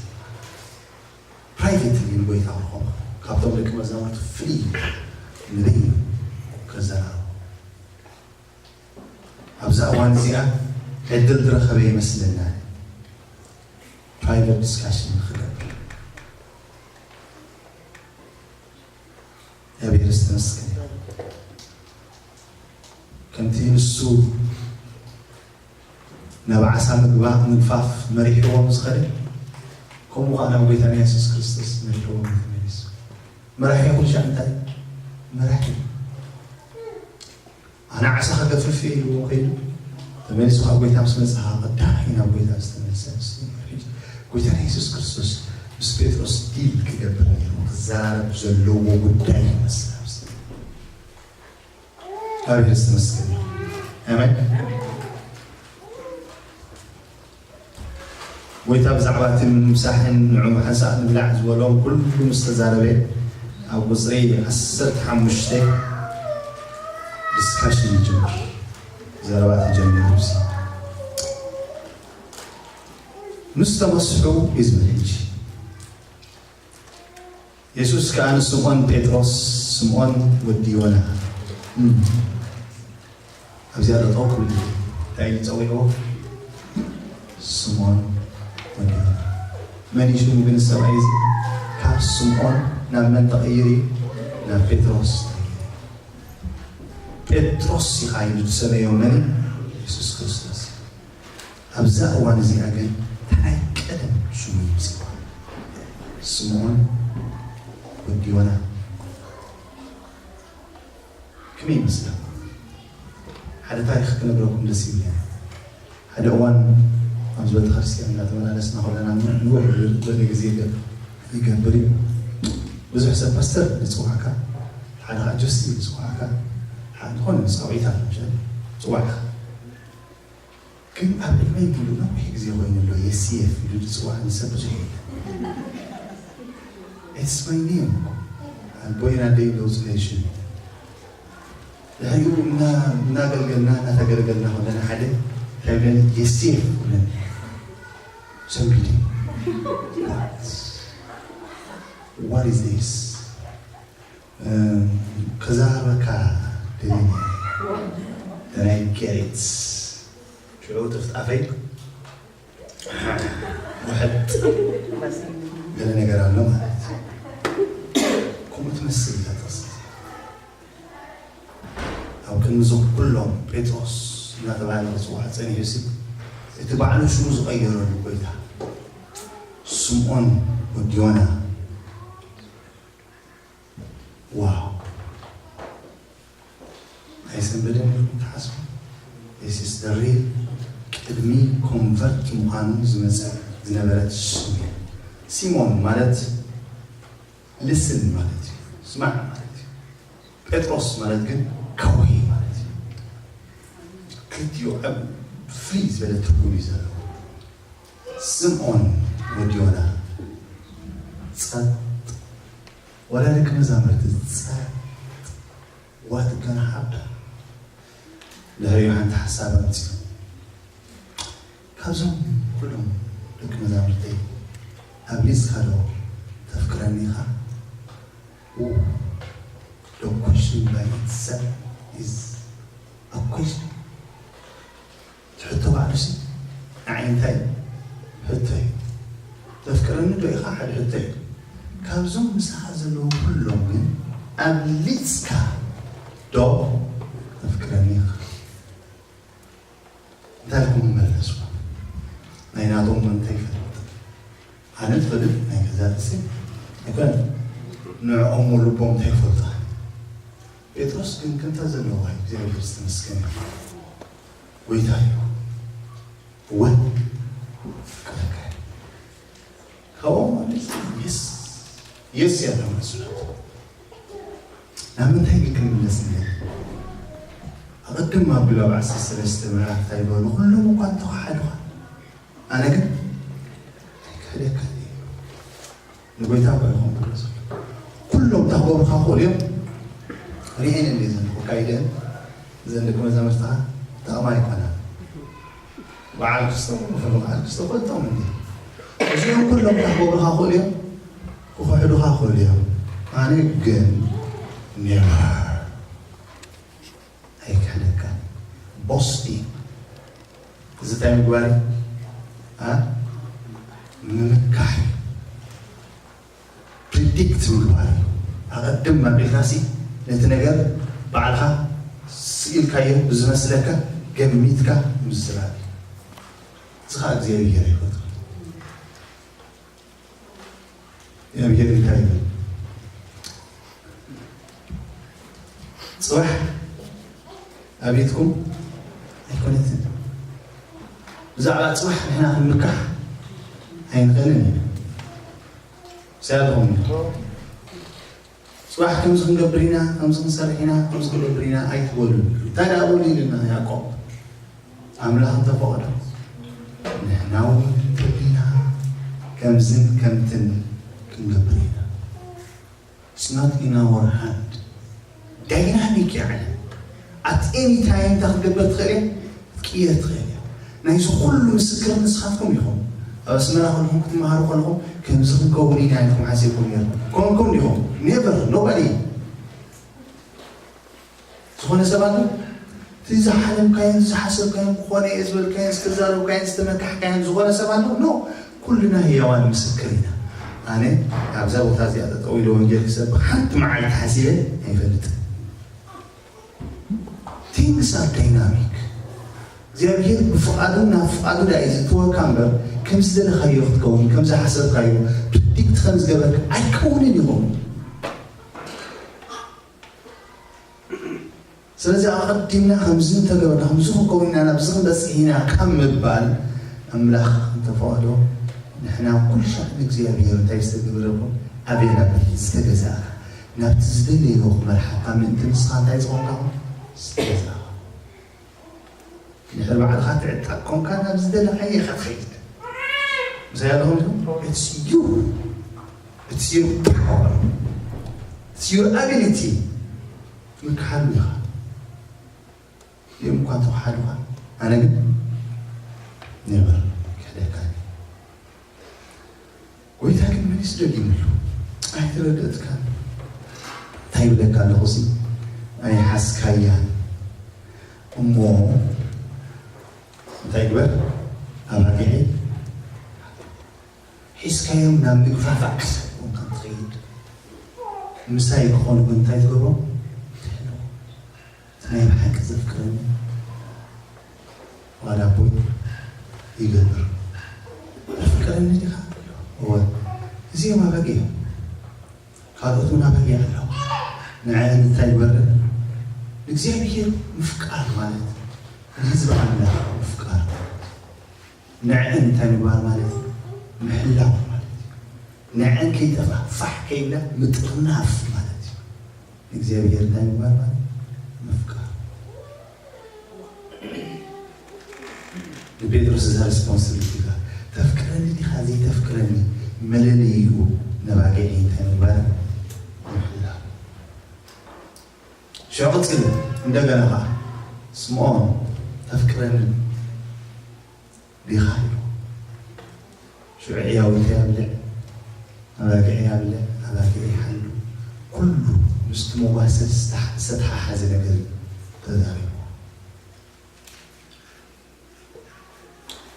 ፕራይቬትሊ ንጎይታ ክረኽቦ፣ ካብቶም ደቂ መዛሙርቱ ፍልይ ኢሉ ንበይኑ ከዘራርቦ። ኣብዛ እዋን እዚኣ ዕድል ዝረኸበ ይመስለና፣ ፕራይቬት ዲስካሽን ንኽገብር። እግዚኣብሔር ዝተመስገነ ይኹን። ከምቲ ንሱ ናብ ዓሳ ምግባ-፣ ምግፋፍ መሪሕዎም ዝኸደ፣ ከምኡ ኸዓ ናብ ጎይታና የሱስ ክርስቶስ መሪሕዎም እዩ ተመሊሱ። መራሒ ኩሉ ሻዕ እንታይ? መራሒ። ኣነ ዓሳ ከገፍፍ እየ ኢልዎ ከይዱ። ተመሊሱ ካብ ጎይታ ምስ መጽኣ ቀዳማይ ናብ ጎይታ ዝተመልሰ ንሱ እዩ። ጎይታና የሱስ ክርስቶስ ምስ ጴጥሮስ ዲል ክገብር ነይሩ፣ ክዘራረብ ዘለዎ ጉዳይ ይመስል። እግዚኣብሔር ዝተመስገነ። ኣሜን። ጎይታ ብዛዕባ እቲ ምምሳሕን ንዑ ሓንሳእ ንብላዕ ዝበሎም ኩሉ ምስ ተዛረበ፣ ኣብ ቁጽሪ ዓሰርተ ሓሙሽተ ዲስካሽን ይጅምር። ዘረባ ተጀሚሩ። እዚ ምስ ተመስሑ እዩ ዝብል። ሕጂ የሱስ ከኣ ንስምዖን ጴጥሮስ፣ ስምዖን ወዲ ዮና፣ እም፣ ኣብዚኣ ጠጠው ክብል እዩ። እንታይ ኢሉ ጸዊዕዎ? ስምዖን ወዲ ዮና። መን እዩ ሽሙ ግን ሰብኣይ እዚ? ካብ ስምዖን ናብ መን ተቐይሩ እዩ? ናብ ጴጥሮስ ተቐይሩ። ጴጥሮስ ኢኻ ኢሉ ዝሰመዮ መን እዩ? የሱስ ክርስቶስ። ኣብዛ እዋን እዚኣ ግን እንታይ ቀደም ሽሙ ይምጽዋ? ስምዖን ወዲ ዮና። ከመይ ይመስለኩም? ሓደ ታሪኽ ክነግረኩም ደስ ይብለኒ። ሓደ እዋን ኣብዚ ቤተክርስትያን እናተመላለስና ከለና ንውሕ ዝበለ ግዜ ይገ-፣ ይገብር እዩ። ብዙሕ ሰብ ፓስተር ይጽዋዕካ፣ ሓደ ከዓ ጆሲ ይጽዋዕካ፣ ሓደ ዝኾነ ጻውዒት ኣሎ፣ ምሽ ጽዋዕካ። ግን ኣብ ዕድመይ ሙሉ ነዊሕ ግዜ ኮይኑ ኣሎ፣ የስየፍ ኢሉ ዝጽዋዕኒ ሰብ ብዙሕ የለን። It's my name። ኣቦይን ኣደይን ዘውፅለይ ሽም። ድሕሪኡ እና-፣ እናገልገልና፣ እናተገለገልና ከለና ሓደ እንታይ ብለኒ? የስየፍ ብለኒ። ሰንቢደ። What? What is this? እም፣ ክዛረበካ ደልየ። Then I get it። ሽዑ ጥፍጣፈይ ውሕጥ ገለ ነገር ኣሎ ማለት እዩ። ከምኡ ትመስል እዛ ጥቕሲ። ኣብ ክንዲ እዞም ኩሎም ጴጥሮስ እናተባህለ ክጽዋዕ ጸኒሑ ሲ፣ እቲ ባዕሉ ሽሙ ዝቐየረሉ ጎይታ፣ ስምዖን ወዲ ዮና። ዋው! ኣይሰንበደን ኢልኩም ትሓስቡ? This is the real ቅድሚ ኮንቨርት ምዃኑ ዝመጸ ዝነበረት ስም እያ። ሲሞን ማለት ልስን ማለት እዩ፣ ስማዕ ማለት እዩ። ጴጥሮስ ማለት ግን ከውሒ ማለት እዩ። ክልቲኡ ኣብ ፍልይ ዝበለ ትርጉም እዩ ዘለዎ። ስምዖን ወዲ ዮና ጸጥ፣ ወላ ደቂ መዛሙርቲ ጸጥ። What gonna happen? ድሕሪኡ ሓንቲ ሓሳብ ኣምፅኡ። ካብዞም ኩሎም ደቂ መዛሙርተይ ኣብሊፅካ ዶ ተፍቅረኒ ኢኻ? Ooh, the question by itself is a question. እቲ ሕቶ ባዕሉሲ ንዓይ እንታይ ሕቶ እዩ? ተፍቅረኒ ዶ ኢኻ? ሓደ ሕቶ እዩ። ካብዞም ምሳኻ ዘለዉ ኩሎም ግን ኣብሊፅካ ዶ ተፍቅረኒ ኢኻ? እንታይ ኢልኩም መለስኩም? ናይ ናቶም እንታይ ይፈልጥ? ኣነ ዝፈልጥ ናይ ገዛ ጥሲ ኣይኮነን። ንዕኦም ልቦም እንታይ ይፈልጡ? ጴጥሮስ ግን ከምታ ዘለዋ እዩ። እግዚኣብሔር ዝተመስገነ ይኹን። ጎይታ እዩ። እወ፣ ፍቅረካ እዩ። ካብኦም ማለት የስ፣ የስ እያ እታ መልሱ ናቱ። ናብ ምንታይ ግን ክንምለስ ንብል? ኣቐድም ኣቢሉ ኣብ ዓሰርተ ሰለስተ ምዕራፍ እንታይ በሉ? ኩሎም እኳ እንተወሓዱኻ፣ ኣነ ግን ኣይክሕደካን እየ። ንጎይታ እኳ ይኹን ክብሎ ዘሎ። ኩሎም እታ ክገብሩኻ ክኽእሉ እዮም። ርኤን እንደ ዘንኩ ካይደን ዘን ደቂ መዛሙርትኻ ጠቕማ ኣይኮናን። በዓል ክስቶ፣ በዓል ክስቶ ፈልጦም እንዲ። እዚኦም ኩሎም እታ ክገብሩኻ ክኽእሉ እዮም። ክኽሕዱኻ ክኽእሉ እዮም። ኣነ ግን ኔቨር። ኣይክሕደካን። ቦስቲ። እዚ እንታይ ምግባር እዩ? ኣ? ምምካሕ እዩ። ፕሪዲክት ምግባር እዩ። ኣቐድም ኣቢልካሲ ነቲ ነገር ባዕልኻ ስኢልካዮ ብዝመስለካ ገሚትካ ምዝራብ እዩ። እዚ ኸዓ እግዚኣብሔር ኣይፈትዎን። እግዚኣብሔር እንታይ ይብል? ጽባሕ ኣቤትኩም ኣይኮነትን። ብዛዕባ ጽባሕ ንሕና ክንምካሕ ኣይንኽእልን ኢና። ሳይ ኣለኹም? ጽባሕ ከምዚ ክንገብር ኢና፣ ከምዚ ክንሰርሕ ኢና፣ ከምዚ ክንገብር ኢና ኣይትበሉ። እንታይ ደኣ በሉ ኢሉና ያዕቆብ? ኣምላኽ እንተፈቐዶ ንሕና እውን እንተሊና ከምዝን ከምትን ክንገብር ኢና። It's not in our hand. ዳይናሚክ እያ ዓለም። At any time እንታይ ክትገብር ትኽእል እያ? ክትቅየር ትኽእል እያ። ናይዚ ኩሉ ምስክር ንስኻትኩም ኢኹም። ኣብ ኣስመራ ከለኹም ክትመሃሩ ከለኹም ከምዚ ክንከውን ኢና ኢልኩም ሓሲብኩም ነርኩም። ኮንኩም ዲኹም? Never, nobody። ዝኾነ ሰብ ኣሎ? እቲ ዝሓለምካዮን ዝሓሰብካዮን ክኾነ እየ ዝበልካዮን ዝተዛረብካዮን ዝተመካሕካዮን ዝኾነ ሰብ ኣሎ? ኖ። ኩልና ህያዋን ምስክር ኢና። ኣነ ኣብዛ ቦታ እዚኣ ጠጠው ኢለ ወንጌል ክሰብኽ ሓንቲ መዓልቲ ሓሲበ ኣይፈልጥን። Things are dynamic። እግዚኣብሔር ብፍቓዱ ናብ ፍቓዱ ዳ እዩ ዝእትወካ እምበር ከም ዝደለኻዮ ክትከውን ከም ዝሓሰብካዮ ፕሪዲክት ከም ዝገበርካ ኣይከውንን ይኸውን። ስለዚ ኣቐዲምና ከምዚ እንተገበርና ከምዚ ክንከውን ኢና ናብዚ ክንበፅሕ ኢና ካብ ምባል ኣምላኽ እንተፈቐዶ ንሕና ኩሉ ሻዕ ንእግዚኣብሔር እንታይ ዝተገብረ ይኹን ኣበይ ናብ ዝተገዛእካ ናብቲ ዝደለዮ ክመርሓካ ምእንቲ ንስኻ እንታይ ዝኾንካ ኹን ዝተገዛእካ ድሕሪ ባዕልኻ ትዕጠቕ ኮንካ ናብ ዝደለኻዮ ኢኻ ትኸይድ። ምሳይ ኣለኹም ዲኹም? It's you. It's your power. It's your ability. ምክሓሉ ኢኻ። እዮም እኳ እንተወሓዱኻ ኣነ ግን ነበር ክሕደካ እየ። ጎይታ ግን መሊሱ ደጊምሉ ኣይተረድእትካን እንታይ ይብለካ ኣለኹ ሲ ኣይሓስካያን እሞ እንታይ ግበር ኣባጊዐይ ሒዝካዮም ናብ ምግፋፋዕ ክሰብኩም ከም ትኸይድ ምሳይ ክኾኑ ግን እንታይ ትገብሮም ትሕልዎ ናይ ብሓቂ ዘፍቅረኒ ዋላ ኣቦይ ይገብር ኣፍቅረኒ ዲኻ እወ እዚኦም ኣባጊ እዮም ካልኦት እውን ኣባጊ ኣለዉ ንዐን እንታይ ይበርር ንእግዚኣብሔር ምፍቃር ማለት ንህዝቢ ኣምላኽ ምፍቃር ንዐን እንታይ ምግባር ማለት ምሕላው ማለት እዩ ንዐን ከይጠፍኣ ፋሕ ከይብላ ምጥርናፍ ማለት እዩ ንእግዚኣብሔር እንታይ ምግባር ማለት ምፍቃር ንጴጥሮስ እዛ ሪስፖንስብሊቲ ካ ተፍቅረኒ ዲኻ ዘይተፍቅረኒ መለለይኡ ነባጊዐይ እንታይ ምግባር ምሕላው ሽዑ ቅፅል እንደገና ኸዓ ስምዖን ተፍቅረኒ ዲኻ ኢሉ ሽዑ ዕያውተይ ኣብልዕ ኣባጊዐይ ኣብልዕ ኣባጊዐይ ሓሉ ኩሉ ምስቲ መጓሰ ዝተሓሓዘ ነገር እዩ ተዛሪቡ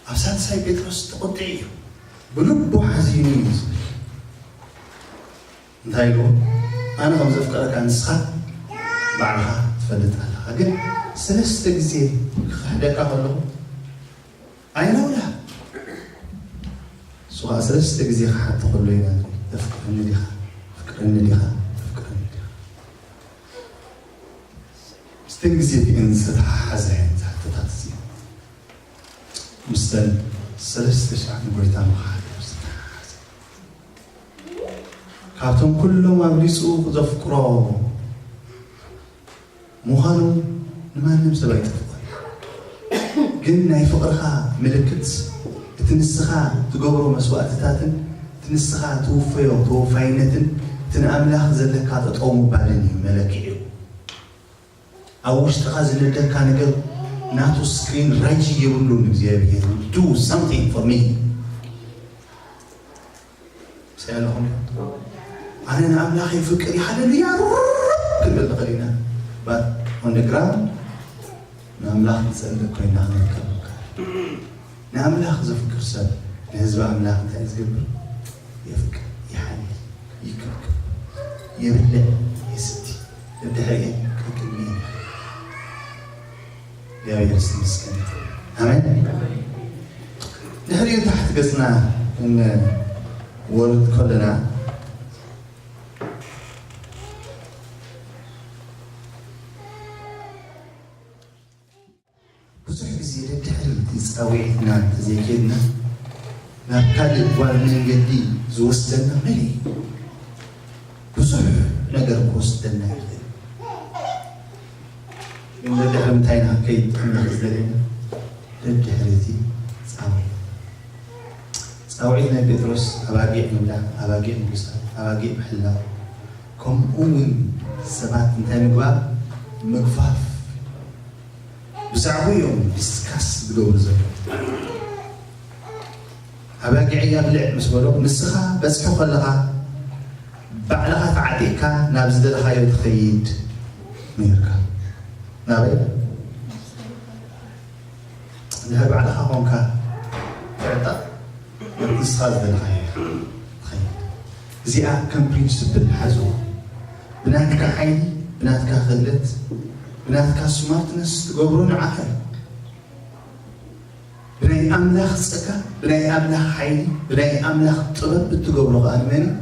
ኣብ ሳልሳይ ጴጥሮስ ተቖጢዑ እዩ ብልቡ ሓዚኑ እዩ ዝብል እንታይ ኢልዎ ኣነ ከም ዘፍቀረካ ንስኻ ባዕልኻ ትፈልጥ ኣለኻ ግን ሰለስተ ግዜ ክኽሕደካ ከለኹ ኣይነውላ እሱ ከዓ ሰለስተ ግዜ ክሓቶ ከሎ ኢና ተፍቅረኒ ዲኻ ተፍቅረኒ ዲኻ ተፍቅረኒ ዲኻ ምስተን ግዜ እቲአን ዝተተሓሓዘ ዓይነት ሕቶታት እዚ ምስተን ሰለስተ ሻዕ ንጎይታ ምኽሓድ ዝተተሓሓዘ ካብቶም ኩሎም ኣብሊፁ ዘፍቅሮ ምዃኑ ንማንም ሰብ ኣይጠፍኦን። ግን ናይ ፍቕርኻ ምልክት እቲ ንስኻ ትገብሮ መስዋእትታትን እቲ ንስኻ ትውፈዮ ተወፋይነትን እቲ ንኣምላኽ ዘለካ ጠጠው ምባልን እዩ መለክዒኡ። ኣብ ውሽጥኻ ዝነደካ ነገር ናቱ ስክሪን ራይጂ የብሉን እግዚኣብሔር do something for me ሰያለኹም ኣነ ንኣምላኽ ይፍቅር እዩ ሃለሉያ ክንብል ንኽእል ኢና but on the ground ንኣምላኽ ንጸልእ ኮይና ክንርከብ ንኣምላኽ ዘፍቅር ሰብ ንህዝቢ ኣምላኽ እንታይ ዝገብር የፍቅር ይሓልል ይክብክብ የብልዕ የስቲ ደድሕሪኤ ከቅድሚኤ እግዚኣብሔር ዝተመስገነ ኣሜን ድሕሪኡ ታሕቲ ገፅና እንወርድ ከለና ግዜ ደድሕሪ እቲ ጻውዒትና እንተዘይኬድና ናብ ካልእ ጓል መንገዲ ዝወስደና መን እዩ? ብዙሕ ነገር ክወስደና ይኽእል። ግን ደድሕሪ ምንታይ ኢና ከይድ ኣምላኽ ዝደለየና? ደድሕሪ እቲ ጻውዒት። ጻውዒት ናይ ጴጥሮስ ኣባጊዕ ምብላዕ፣ ኣባጊዕ ምጉሳል፣ ኣባጊዕ ምሕላው፣ ከምኡ እውን ሰባት እንታይ ምግባር? ምግፋፍ። ብዛዕባ እዮም ዲስካስ ዝገብሩ ዘለዉ። ኣባጊዐይ ኣብልዕ ምስ በሎ፣ ንስኻ በጽሑ ከለኻ ባዕልኻ ተዓጢቕካ ናብ ዝደለኻዮ ትኸይድ ነይርካ። ናበይ? እንድሕር ባዕልኻ ኾንካ ትዕጠቕ፣ ናብ ንስኻ ዝደለኻዮ ኢኻ ትኸይድ። እዚኣ ከም ፕሪንስፕል ሓዝዎ። ብናትካ ሓይሊ፣ ብናትካ ክእለት፣ ብናትካ ስማርትነስ ትገብሮ ንዓኻ እዩ። ብናይ ኣምላኽ ጸጋ፣ ብናይ ኣምላኽ ሓይሊ፣ ብናይ ኣምላኽ ጥበብ እትገብሮ ከኣ ንመን እዩ?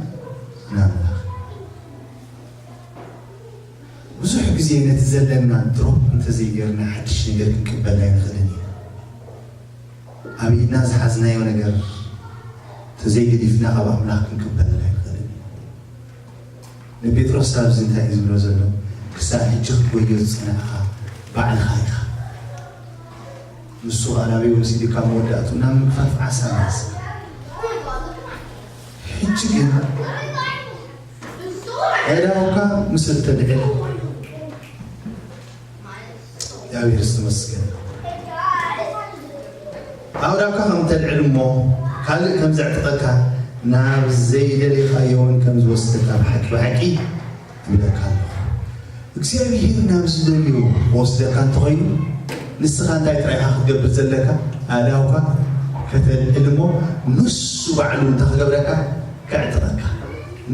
ንኣምላኽ። ብዙሕ ግዜ ነቲ ዘለና ድሮፕ እንተዘይገርና ሓድሽ ነገር ክንቅበል ኣይንኽእልን ኢና። ኣብ ኢድና ዝሓዝናዮ ነገር እንተዘይገዲፍና ካብ ኣምላኽ ክንቅበል ኣይንኽእልን ኢና። ንጴጥሮስ ኣብዚ እንታይ እዩ ዝብሎ ዘሎ? ክሳብ ሕጂ ክትጎዮ ዝጸናሕኻ ባዕልኻ ኢኻ። ንሱ ኸኣ ናበይ ወሲዱ? ካብ መወዳእቱ ናብ ምግፋፍ ዓሳ መለሰ። ሕጂ ግን ኣእዳውካ ምስ እተልዕል፣ እግዚኣብሔር ዝተመስገነ። ኣእዳውካ ከም ተልዕል እሞ ካልእ ከም ዘዕጥቐካ ናብ ዘይደለኻዮ እውን ከም ዝወስደካ ብሓቂ ብሓቂ እብለካ ኣለኹ። እግዚኣብሔር ናብ ዝደልዮ ክወስደካ እንተኾይኑ ንስኻ እንታይ ጥራይ ኢኻ ክትገብር ዘለካ? ኣእዳውካ ከተልዕል እሞ ንሱ ባዕሉ እንታይ ክገብረካ? ከዕጥቐካ።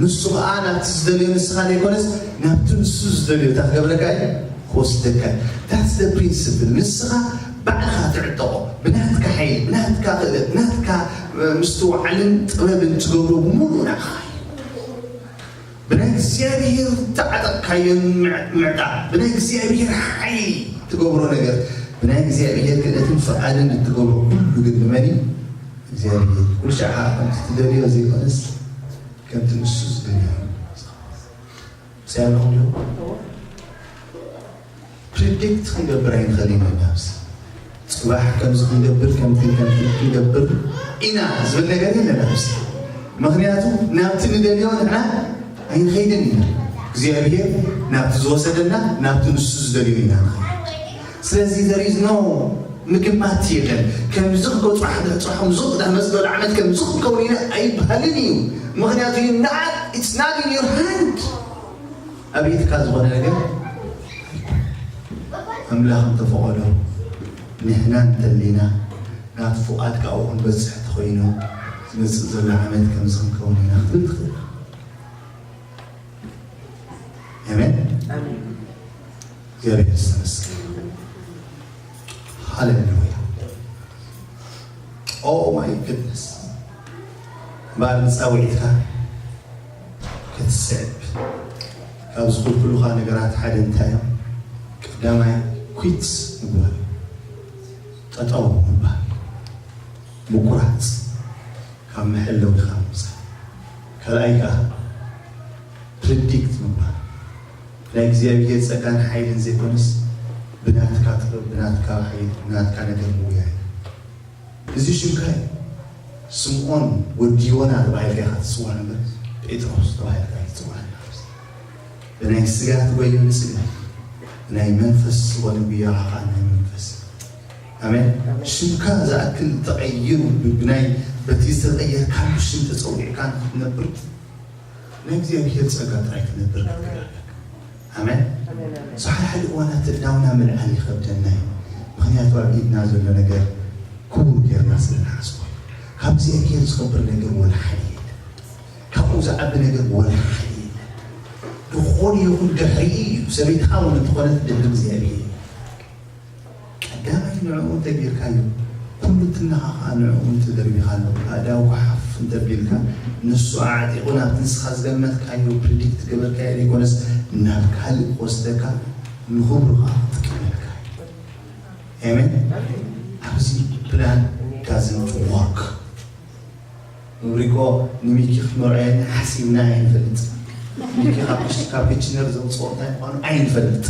ንሱ ኸኣ ናብቲ ዝደልዮ ንስኻ ዘይኮነስ ናብቲ ንሱ ዝደልዮ እንታይ ክገብረካ እዩ? ክወስደካ እዩ። That's the principle። ንስኻ ባዕልኻ ትዕጠቖ። ብናትካ ሓይሊ፣ ብናትካ ክእለት፣ ብናትካ ምስትውዓልን ጥበብን ትገብሮ ብምሉእ ናኻ እዩ። ብናይ እግዚኣብሔር ዝተዓጠቕካዮን ምዕ-፣ ምዕጣቕ፣ ብናይ እግዚኣብሔር ሓይሊ ትገብሮ ነገር፣ ብናይ እግዚኣብሔር ክእለትን ፍቓድን እትገብሮ ኩሉ ግን ንመን እዩ? እግዚኣብሔር። ኩሉ ሻዕ ከምቲ ትደልዮ ዘይኮነስ ከምቲ ንሱ ዝደልዮ። ምሳይ ኣለኹም ዶ? ፕሪዲክት ክንገብር ኣይንኽእልን ኢና። ኣብዚ ጽባሕ ከምዚ ክንገብር፣ ከምቲ፣ ከምቲ ክንገብር ኢና ዝብል ነገር የለን ኣብዚ። ምኽንያቱ ናብቲ ንደልዮ ንሕና ኣይንኸይድን ኢና። እግዚኣብሔር ናብቲ ዝወሰደና፣ ናብቲ ንሱ ዝደልዮ ኢና ንኸይድ። ስለዚ there is no ምግማት የለን። ከምዚ ክገጽሖ፣ ከምዚ ክዳመጽ ዓመት ከምዚ ክከውን ኢና ኣይበሃልን እዩ። ምኽንያቱ you not, it's not in your hand። ኣብ ኢድካ ዝኾነ ነገር ኣምላኽ እንተፈቐዶ ንሕና እንተሊና ናቲ ፍቓድ ካብኡ ክንበጽሕ ተኾይኑ ዝመጽእ ዘሎ ዓመት ከምዚ ክንከውን ኢና ክትብል ትኽእል። ኣሜን። ኣሜን። እግዚኣብሔር ዝተመስገነ። ሃሌሉያ። Oh my goodness። እምበኣር ንጻውዒትካ ክትስዕብ ካብ ዝኽልክሉኻ ነገራት ሓደ እንታይ እዮም? ቀዳማይ ኲት ምግባር፣ ጠጠው ምባል፣ ምቁራጽ፣ ካብ መሐለዊኻ ምውጻእ። ካልኣይ ከኣ ፕሪዲክት ምባል፣ ናይ እግዚኣብሔር ጸጋን ሓይልን ዘይኮነስ ብናትካ ጥበብ፣ ብናትካ ሓይሊ፣ ብናትካ ነገር ምውያይ። እዚ ሽምካ እዩ። ስምዖን ወዲ ዮና ተባሂልካ ኢኻ ትጽዋዕ እምበር ጴጥሮስ ተባሂልካ ኣይትጽዋዕን ኢኻ። ብናይ ስጋ ትጎዩ ንስጋ፣ ብናይ መንፈስ ዝኾነ ጉያ ከዓ ናይ መንፈስ። ኣሜን። ሽምካ ዝኣክል ተቐይሩ ብ-፣ ብናይ በቲ ዝተቐየርካሉ ሽም ተጸዊዕካ ንኽትነብር ናይ እግዚኣብሔር ጸጋ ጥራይ ክትነብር ክትክእል ኣለካ። ኣሜን። ኣሜን፣ ኣሜን። ብዙሕ ሓደ እዋናት ናውና ምልዓል ይኸብደና እዩ። ምኽንያቱ ኣብ ኢድና ዘሎ ነገር ክቡር ጌርና ስለ ንሓስቦ እዩ። ካብ እግዚኣብሔር ዝኸብር ነገር ወላ ሓደ የለን። ካብኡ ዝዓቢ ነገር ወላ ሓደ የለን። ዝኾነ ይኹን ድሕሪኡ እዩ። ሰበይትኻ እውን እንተኾነት ድሕሪ እግዚኣብሔር እዩ። ቀዳማይ ንዕኡ እንተጌርካዮ፣ ኩሉ ትነኻ ኸዓ ንዕኡ እንተደርቢኻሉ፣ ኣእዳውካ ሓፍ እንተቢልካ፣ ንሱ ኣዕጢቑ ናብቲ ንስኻ ዝገመትካዮ፣ ፕሪዲክት ገበርካዮ ዘይኮነስ፣ ናብ ካልእ ክወስደካ፣ ንኽብሩ ኸዓ ክጥቀመልካ እዩ። ኣሜን። Plan doesn't work። ምብሪቆ ንሚኪ ክትመርዖ ሓሲብና ኣይንፈልጥ። ሚኪ ካብ ክሽ- ካብ ክችነር ዘውፅኦ እንታይ ምዃኑ ኣይንፈልጥ።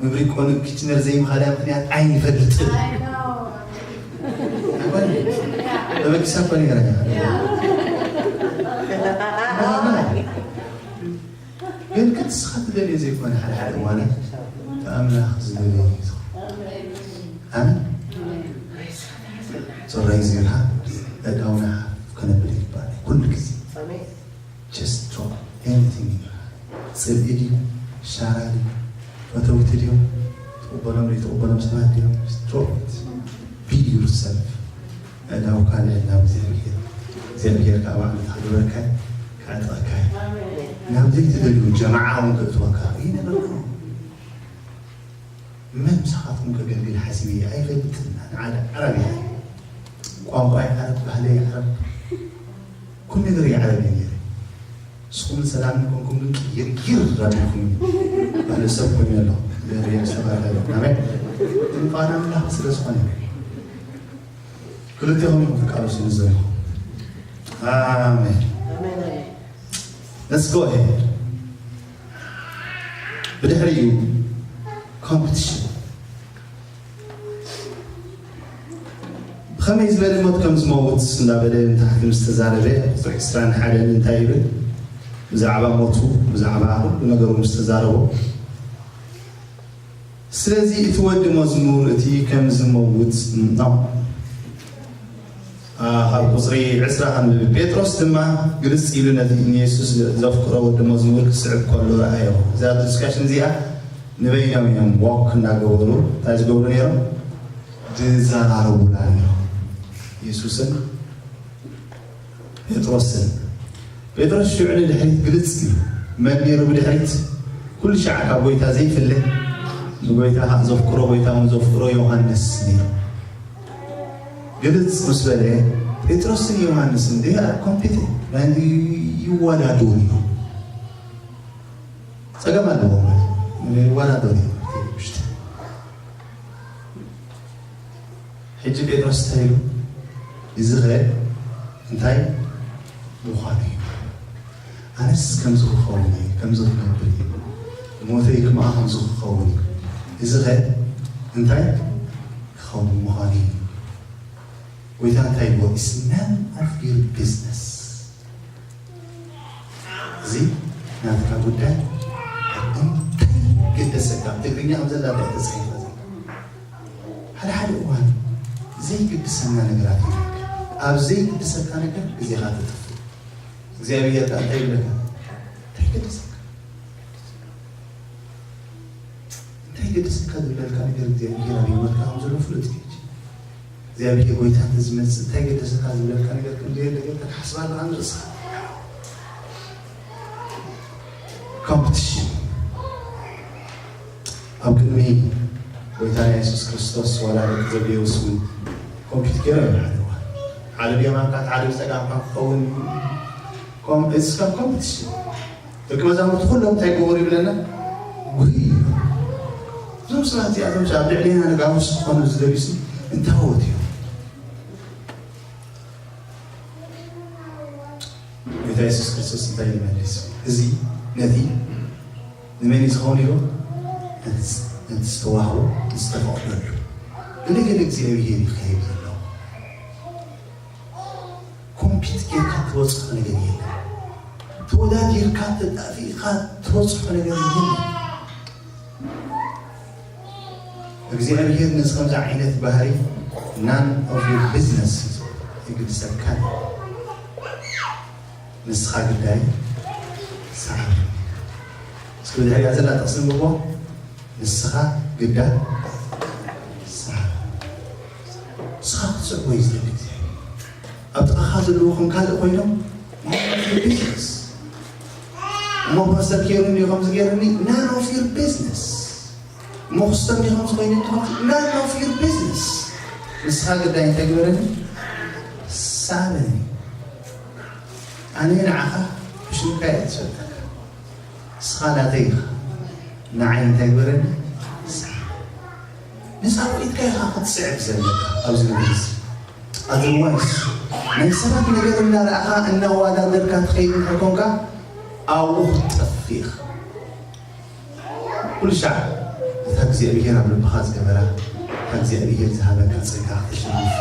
ምብሪቆ ንክችነር ዘይምኻዳ ምክንያት ኣይንፈልጥ። ተበጊሳ እኮ ነይራ። ግን ክትስኻ ትደልዮ ዘይኮነ ሓደ ሓደ እዋን ኣምላኽ ዝደልዮ እዩ። ኣሜን። ጽራይ ዚርሃ እዳውና ከነብል ይባል ኩሉ ግዜ። Just drop anything in your hand. ጽልኢ ድዩ? ሻራ ድዩ? ፈተውቲ ድዮም? ትቕበሎም ዘይትቕበሎም ሰባት ድዮም? Just drop it. Be yourself. እዳውካ ልዕል ናብ እግዚኣብሔር። እግዚኣብሔር ከዓ ባዕሉ ተኽብረካ፣ ክዕጥቐካ እዩ። ናብ ዘይትደልዩ ጀማዓ እውን ክእትወካ እዩ ነገርኩም። መን ምሳኻትኩም ከገልግል ሓሲበ እየ ኣይፈልጥን። ኣነ ዓደ ዓረብ እየ። ቋንቋይ ዓረብ፣ ባህለይ ዓረብ፣ ኩሉ ነገር ዓረብ እዩ ነይረ። ንስኹም ሰላም ኮንኩም ግን ቅይር ይር ኣቢልኩም። ባህሊ ሰብ ኮይኑ ኣሎ። ብሔር ሰብ ኣለ። ኣሜን። እንኳን ኣምላኽ ስለ ዝኾነ ክልቴኹም ኢኹም ትቃለሱ ንዘለኹም። ኣሜን። Let's go ahead። ብድሕሪኡ ኮምፒቲሽን። ብኸመይ ዝበለ ሞት ከም ዝመውት እንዳበለ ንታሕቲ ምስ ተዛረበ፣ ቁፅሪ ዕስራን ሓደን እንታይ ይብል? ብዛዕባ ሞቱ፣ ብዛዕባ ኩሉ ነገሩ ምስ ተዛረቦ፣ ስለዚ እቲ ወዲ መዝሙር እቲ ከም ዝመውት ነው። አ፣ ካብ ቁፅሪ ዕስራ ከንብብ። ጴጥሮስ ድማ ግልጽ ኢሉ ነቲ ንየሱስ ዘፍቅሮ ወዲ መዝሙር ክስዕብ ከሎ ረኣዮ። እዛ ዲስካሽን እዚኣ ንበይኖም እዮም ዎክ እናገበሩ እንታይ ዝገብሩ ነይሮም? ዝዘራረቡላ ነይሮም። የሱስን ጴጥሮስን። ጴጥሮስ ሽዑ ንድሕሪት ግልጽ እዩ። መን ነይሩ ብድሕሪት? ኩሉ ሻዕ ካብ ጎይታ ዘይፍለ፣ ንጎይታ ከዓ ዘፍቅሮ፣ ጎይታ እውን ዘፍቅሮ ዮሃንስ ነይሩ። ግልጽ ምስ በለ፣ ጴጥሮስን ዮሃንስን they are competing፣ ናይ ይወዳደሩ እዮም። ጸገም ኣለዎም ማለት እዩ። ይወዳደሩ እዮም። ውሽጢ ሕጂ ጴጥሮስ እንታይ ኢሉ? እዚ ኸ እንታይ ምዃኑ እዩ? ኣነስ ከምዚ ክኸውን እየ፣ ከምዚ ክነብር እየ፣ ሞተይ ክምኣ ከምዚ ክኸውን እዩ። እዚ ኸ እንታይ ክኸውን ምዃኑ እዩ? ጎይታ እንታይ ይብሎ? It's none of your business። እዚ ናትካ ጉዳይ እንታይ ገደሰካ? ኣብ ትግርኛ ከም ዘላ እንታይ ተጻሒፋ ዘላ? ሓደ ሓደ እዋን ዘይግድሰና ነገራት ይነካ። ኣብ ዘይግድሰካ ነገር ግዜኻ ተጥፍእ። እግዚኣብሔር ከኣ እንታይ ይብለካ? እንታይ ገደሰካ? እንታይ ገደሰካ ዝብለልካ ነገር እግዚኣብሔር ኣብ ህይወትካ ከም ዘሎ ፍሉጥ እዩ። እግዚኣብሔር ጎይታ እንተዝመጽእ እንታይ ገደሰካ ዝብለልካ ነገር ከም ዘየለ ጌርካ ትሓስብ ኣለኻ ንርእስኻ። ኮምፕቲሽን ኣብ ቅድሚ ጎይታና የሱስ ክርስቶስ ዋላ ደቂ ዘብዴዎስ እውን ኮምፒት ገይሮም እዮም ሓደ እዋን። ሓደ ብየማንካ፣ ሓደ ብጸጋምካ ክኸውን እዩ። ኮም-፣ it's a competition። ደቂ መዛሙርቲ ኩሎም እንታይ ይገበሩ ይብለና? ጉሂ። እዞም ሰባት እዚኣቶም ኣብ ልዕሌና ነጋውስ ክኾኑ ዝደልዩ ሲ እንታይ ወት እዮም? ጎይታ የሱስ ክርስቶስ እንታይ ይመልስ? እዚ ነቲ ንመን እዩ ዝኸውን ኢሉ? ነቲ፣ ነቲ ዝተዋህቦ፣ ዝተፈቕደሉ። ብነገር እግዚኣብሔር ይኸይድ ዘሎ። ኮምፒት ጌርካ ትበጽሖ ነገር የለን። ተወዳዲርካ ተጣፊእካ ትበጽሖ ነገር የለን። እግዚኣብሔር ነዚ ከምዚ ዓይነት ባህሪ none of your business ይግድሰካን። ንስኻ ግዳይ ሰዓብ። እስኪ ብድሕሪኣ ዘላ ጥቕሲ ንብቦ። ንስኻ ግዳ ሰዓብ። ንስኻ ክትስዕቦ እዩ ዝደሊ እግዚኣብሔር። ኣብ ጥቓኻ ዘለዉ ከም ካልእ ኮይኖም ቢዝነስ። እሞ ፓስተር ኬሩ እንዲዩ ከምዚ ገይሩኒ፣ none of your business። እሞ ክስተር እንዲዩ ከምዚ ኮይኑ እንዲዩ ከምዚ፣ none of your business። ንስኻ ግዳይ እንታይ ግበረኒ? ሳበኒ። ኣነ ንዓኻ ብሽምካ እየ ዝፈልጠካ። ንስኻ ናተይ ኢኻ። ንዓይ እንታይ ግበረኒ? ሳበኒ። ንጻውዒትካ ኢኻ ክትስዕብ ዘለካ ኣብዚ ምድሪ እዚ። ኣዘርዋይስ ናይ ሰባት ነገር እናረኣኻ እናወዳደርካ ትኸይድ እንድሕር ኮንካ ኣብኡ ክትጠፍእ ኢኻ። ኩሉ ሻዕ እታ እግዚኣብሄር ኣብ ልብኻ ዝገበራ፣ እታ እግዚኣብሄር ዝሃበካ ጸጋ ክተሸንፍ፣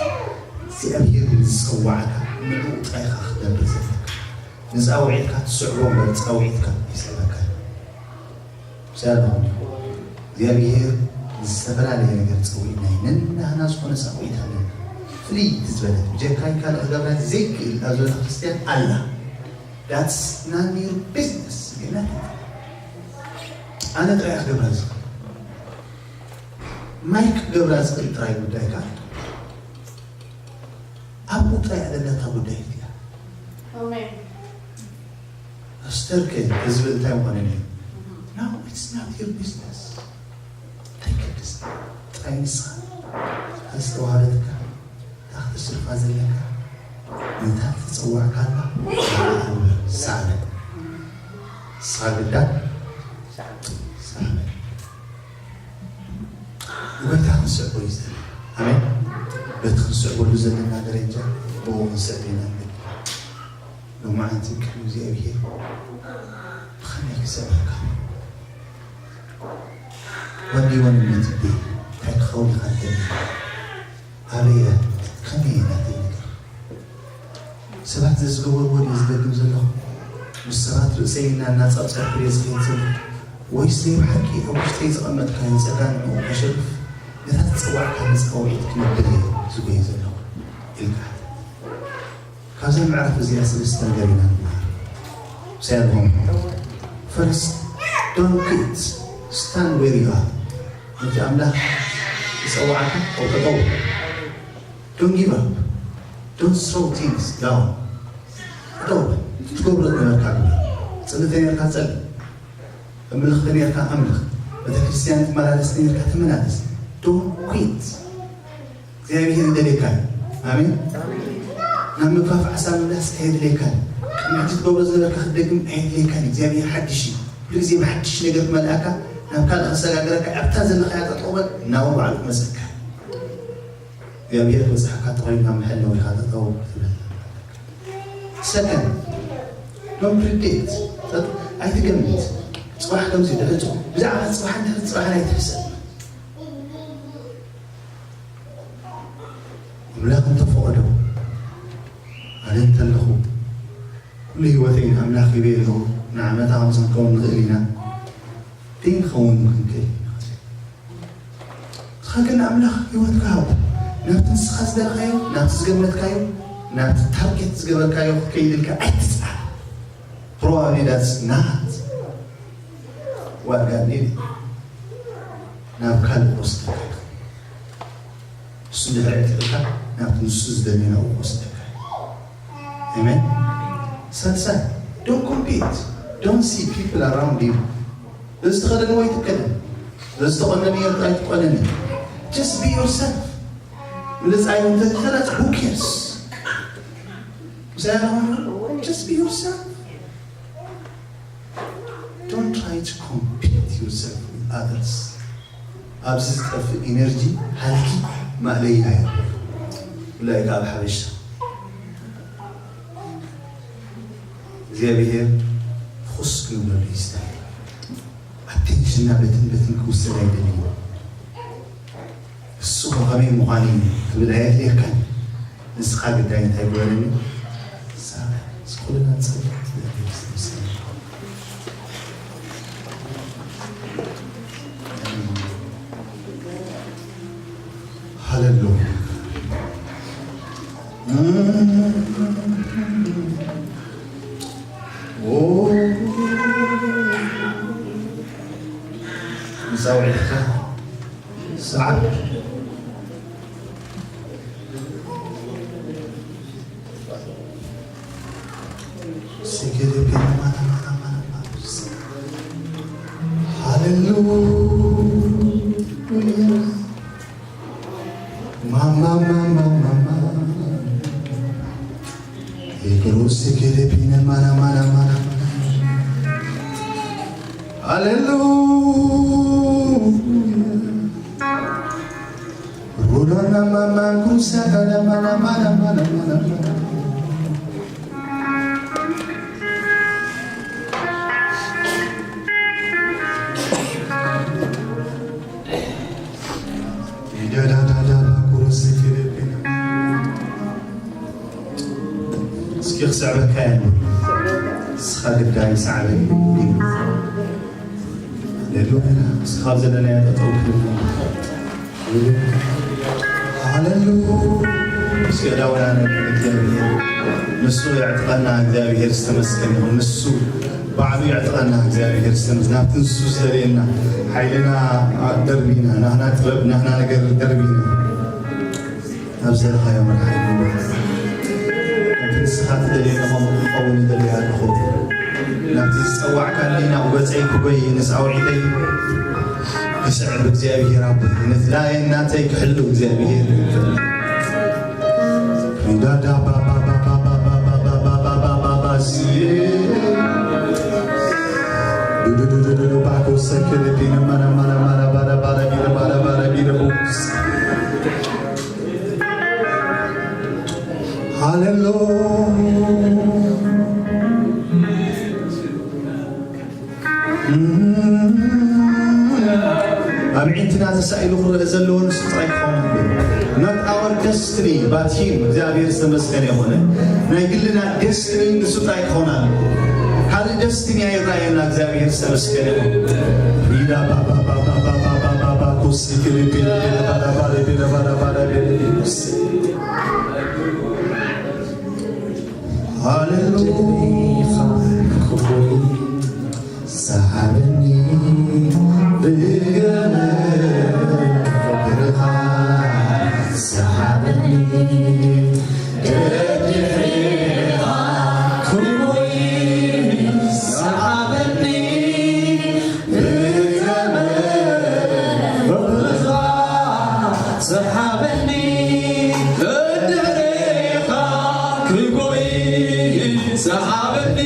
እግዚኣብሄር ንዝጸዋዕካ ንዕኡ ጥራይ ኢኻ ክትነብር ዘለካ። ንጻውዒትካ ትስዕቦ እምበር ጻውዒትካ ኣይስዕበካን። ሰላም። እግዚኣብሔር ዝተፈላለየ ነገር ጸዊዕና እዩ። ነናህና ዝኾነ ጻውዒት ኣለና። ፍልይ ዝበለት ብጀካይ ካልእ ክገብራ ዘይክእል ኣብ ዝበለ ክርስትያን ኣላ። That's none your business። ገና ኣነ ጥራይ ክገብራ ዝኽእል፣ ማይክ ክገብራ ዝኽእል ጥራይ ጉዳይካ። ኣብኡ ጥራይ ኣለታ ጉዳይ እያ። ኣሜን። ፓስተር ከ ህዝቢ እንታይ ምኾነ? No, it's not your business። እንታይ ከድስ ጥራይ ንስኻ ኣስተዋሃለትካ ታኽቲ ስርፋ ዘለካ ነታ ተጸዋዕካላ ሳዕለ ሳግዳ ሳዕለ ንጎይታ ክንስዕቦ እዩ ዘለና። ኣሜን። በቲ ክንስዕበሉ ዘለና ደረጃ ብኡ ክንስዕብ ኢና ንብል። ሎማዓንቲ ቅድሚ እግዚኣብሔር ብኸመይ ክስዕበካ? What do you want me to be? እንታይ ክኸውን ኢኻ ትደሊ? ኣበይ እያ? ከመይ እያ ናተይ ነገር? ሰባት ዘዝገበርዎ ድየ ዝደግም ዘለኹ? ምስ ሰባት ርእሰይ እናናጻጸርኩ ድየ ዝኸይድ ዘለኹ? ወይስ ናይ ብሓቂ ኣብ ውሽጠይ ዘቐመጥካዮ ጸጋ ንዕኡ ከሸርፍ ነታ ትጸዋዕካኒ ጻውዒት ክነብር እየ ዝጎይ ዘለኹ? ኢልካ ሓተት። ካብዛ ምዕራፍ እዚኣ ሰለስተ ነገር ኢና ንመሃር። ምሳይ ኣለኹም። First, don't quit. Stand where you are. ነቲ ኣምላኽ ዝጸዋዕካ ኣብኡ ጠጠው በል። Don't give up. Don't throw things down. ጠጠው በል። ትገብሮ ዝነበርካ ግበር። ትጽሊ ተነርካ ጸሊ። ተምልኽ ተነርካ ኣምልኽ። ቤተክርስትያን ትመላለስ ተነርካ ተመላለስ። Don't quit. እግዚኣብሔር ይደልየካ እዩ። ኣሜን። ናብ ምፋፍ ዓሳ ምምላስ ኣየድልየካን። ቅድሚ ሕጂ ትገብሮ ዝነበርካ ክትደግም ኣየድልየካን። እግዚኣብሔር ሓድሽ እዩ። ኩሉ ግዜ ብሓድሽ ነገር ክመልኣካ፣ ናብ ካልእ ከሰጋግረካ፣ ኣብታ ዘለኻያ ጠጠው በል፣ ናብኡ ባዕሉ ክመጸካ። እግዚኣብሔር ክበጽሓካ ተኾይኑ ካብ መሐለዊ ኢኻ ጠጠው ክትብል። Second, don't predict። ኣይትገምት። ጽባሕ ከምዚ ድሕሪ ጽባሕ፣ ብዛዕባ ጽባሕ ድሕሪ ጽባሕ ኣይትሕሰብ። ኣምላኽ እንተፈቐዶ፣ ኣነ እንተለኹ፣ ኩሉ ህይወተይ ንኣምላኽ ሂበ ኣለኹ፣ ንዓመታ ከምዚ ክንከውን ንኽእል ኢና፣ ደይንኸውን ክንክእል ኢና። ንስኻ ግን ንኣምላኽ ህይወትካ ሃቦ። ናብቲ ንስኻ ዝደለኻዮ፣ ናብቲ ዝገመትካዮ፣ ናብቲ ታርጌት ዝገበርካዮ ክትከይድ ኢልካ ኣይትጽዓር። Probably that's not what God needed. ናብ ካልእ ክወስደካ እዩ። እሱ እንድሕር ኣዕጢቕካ ናብቲ ንሱ ዝደልዮ ናብኡ ክወስደካ እዩ። ኣሜን። ሳልሳይ፣ don't compete. Don't see people around you. በዚ ተኸደንዎ ኣይትከደን፣ በዚ ተቆነንዮ ኣይትቆነኒ። Just be yourself. ምልጻይ እውን እንተተላጽ፣ who cares? ምሳይ ኣለኹም? Just be yourself. Don't try to compete yourself with others. ኣብዚ ዝጠፍእ ኢነርጂ ሃልኪ ማእለይና እዩ። ብላይ ካብ ሓበሻ እግዚኣብሔር ፍኹስ ክንብለሉ ይስታይ። ኣቴንሽንና በትን በትን ክውሰድ ኣይደልን። እሱ ከመይ ምዃኑ እዩ ክብል ኣየድልየካን። ንስኻ ግዳይ እንታይ ግበረኒ? ንስኻ ኩልና ንጸልይ። ሃሌሉያ። ኦ፣ ንጻውዒትካ ሰዓት። ሃሌሉያ። ማማ፣ ማማ፣ ማማ። ኤግሮስ ኬሌፒነ ማና፣ ማና፣ ማና፣ ማና። ሃሌሉያ። Ulana mama kusa kada mana mana mana mana. እስኪ ክስዕበካ እየ። ንስኻ ግዳይ ሰዓበኒ። ሃሌሉያ። እስኪ ካብ ዘለናዮ ጠጠው ክንብል። ሃሌሉያ። እስኪ እዳውና ነድሪ እግዚኣብሔር። ንሱ የዕጥቐና፣ እግዚኣብሔር ዝተመስገነ ይኹን። ንሱ ባዕሉ የዕጥቐና፣ እግዚኣብሔር ዝተመስገነ። ናብቲ ንሱ ዝደልየና ሓይልና ደርቢና፣ ናህና ጥበብ፣ ናህና ነገር ደርቢና። ናብ ዘለኻዮ መርሓ ይግበር። ከምቲ ንስኻ ትደልዮ ንኸምኡ ክኸውን ይደሊ ኣለኹ። ናብቲ ዝጸዋዕካኒ ናብ ገጸይ ክጎይ፣ ንሳውዒተይ ክስዕብ እግዚኣብሔር ኣቦይ፣ ነቲ ላየን ናተይ ክሕሉ እግዚኣብሔር ይፈልጥ። ሪዳዳ ባባ ባባ ባባ ባባ ባባ ባባ ባባ ሲ ዱዱዱዱዱ ባኮ ሰከለ ቢነ ማና ማና ማና ባዳ ባዳ ቢነ ባዳ ባዳ ቢነ ቡስ ሃሌሉያ። ኣብ ዒንትና ተሳኢሉ ክረአ ዘለዎ ንሱ ጥራይ ክኸውን ኣለዎ። Not our destiny, but him። እግዚኣብሔር ዝተመስገነ ይኹን። ናይ ግልና ደስትኒ ንሱ ጥራይ ክኸውን ኣለዎ። ካልእ ደስትኒ ኣይረኣየና። እግዚኣብሔር ዝተመስገነ ይኹን። ሪዳ ባባ ባባ ባባ ባባ ባባ ኩሲ ክሊ ቢለ ቢለ ባዳ ባዳ ቢለ ባዳ ባዳ ቢለ ቢለ ኩሲ። ሃሌሉያ። ሰሓበኒ ብገመድ ፍቕርኻ፣ ሰሓበኒ ደድሕሬኻ ክጎይ፣ ሰሓበኒ ብገመድ ፍቕርኻ፣ ሰሓበኒ ደድሕሬኻ ክጎይ፣ ሰሓበኒ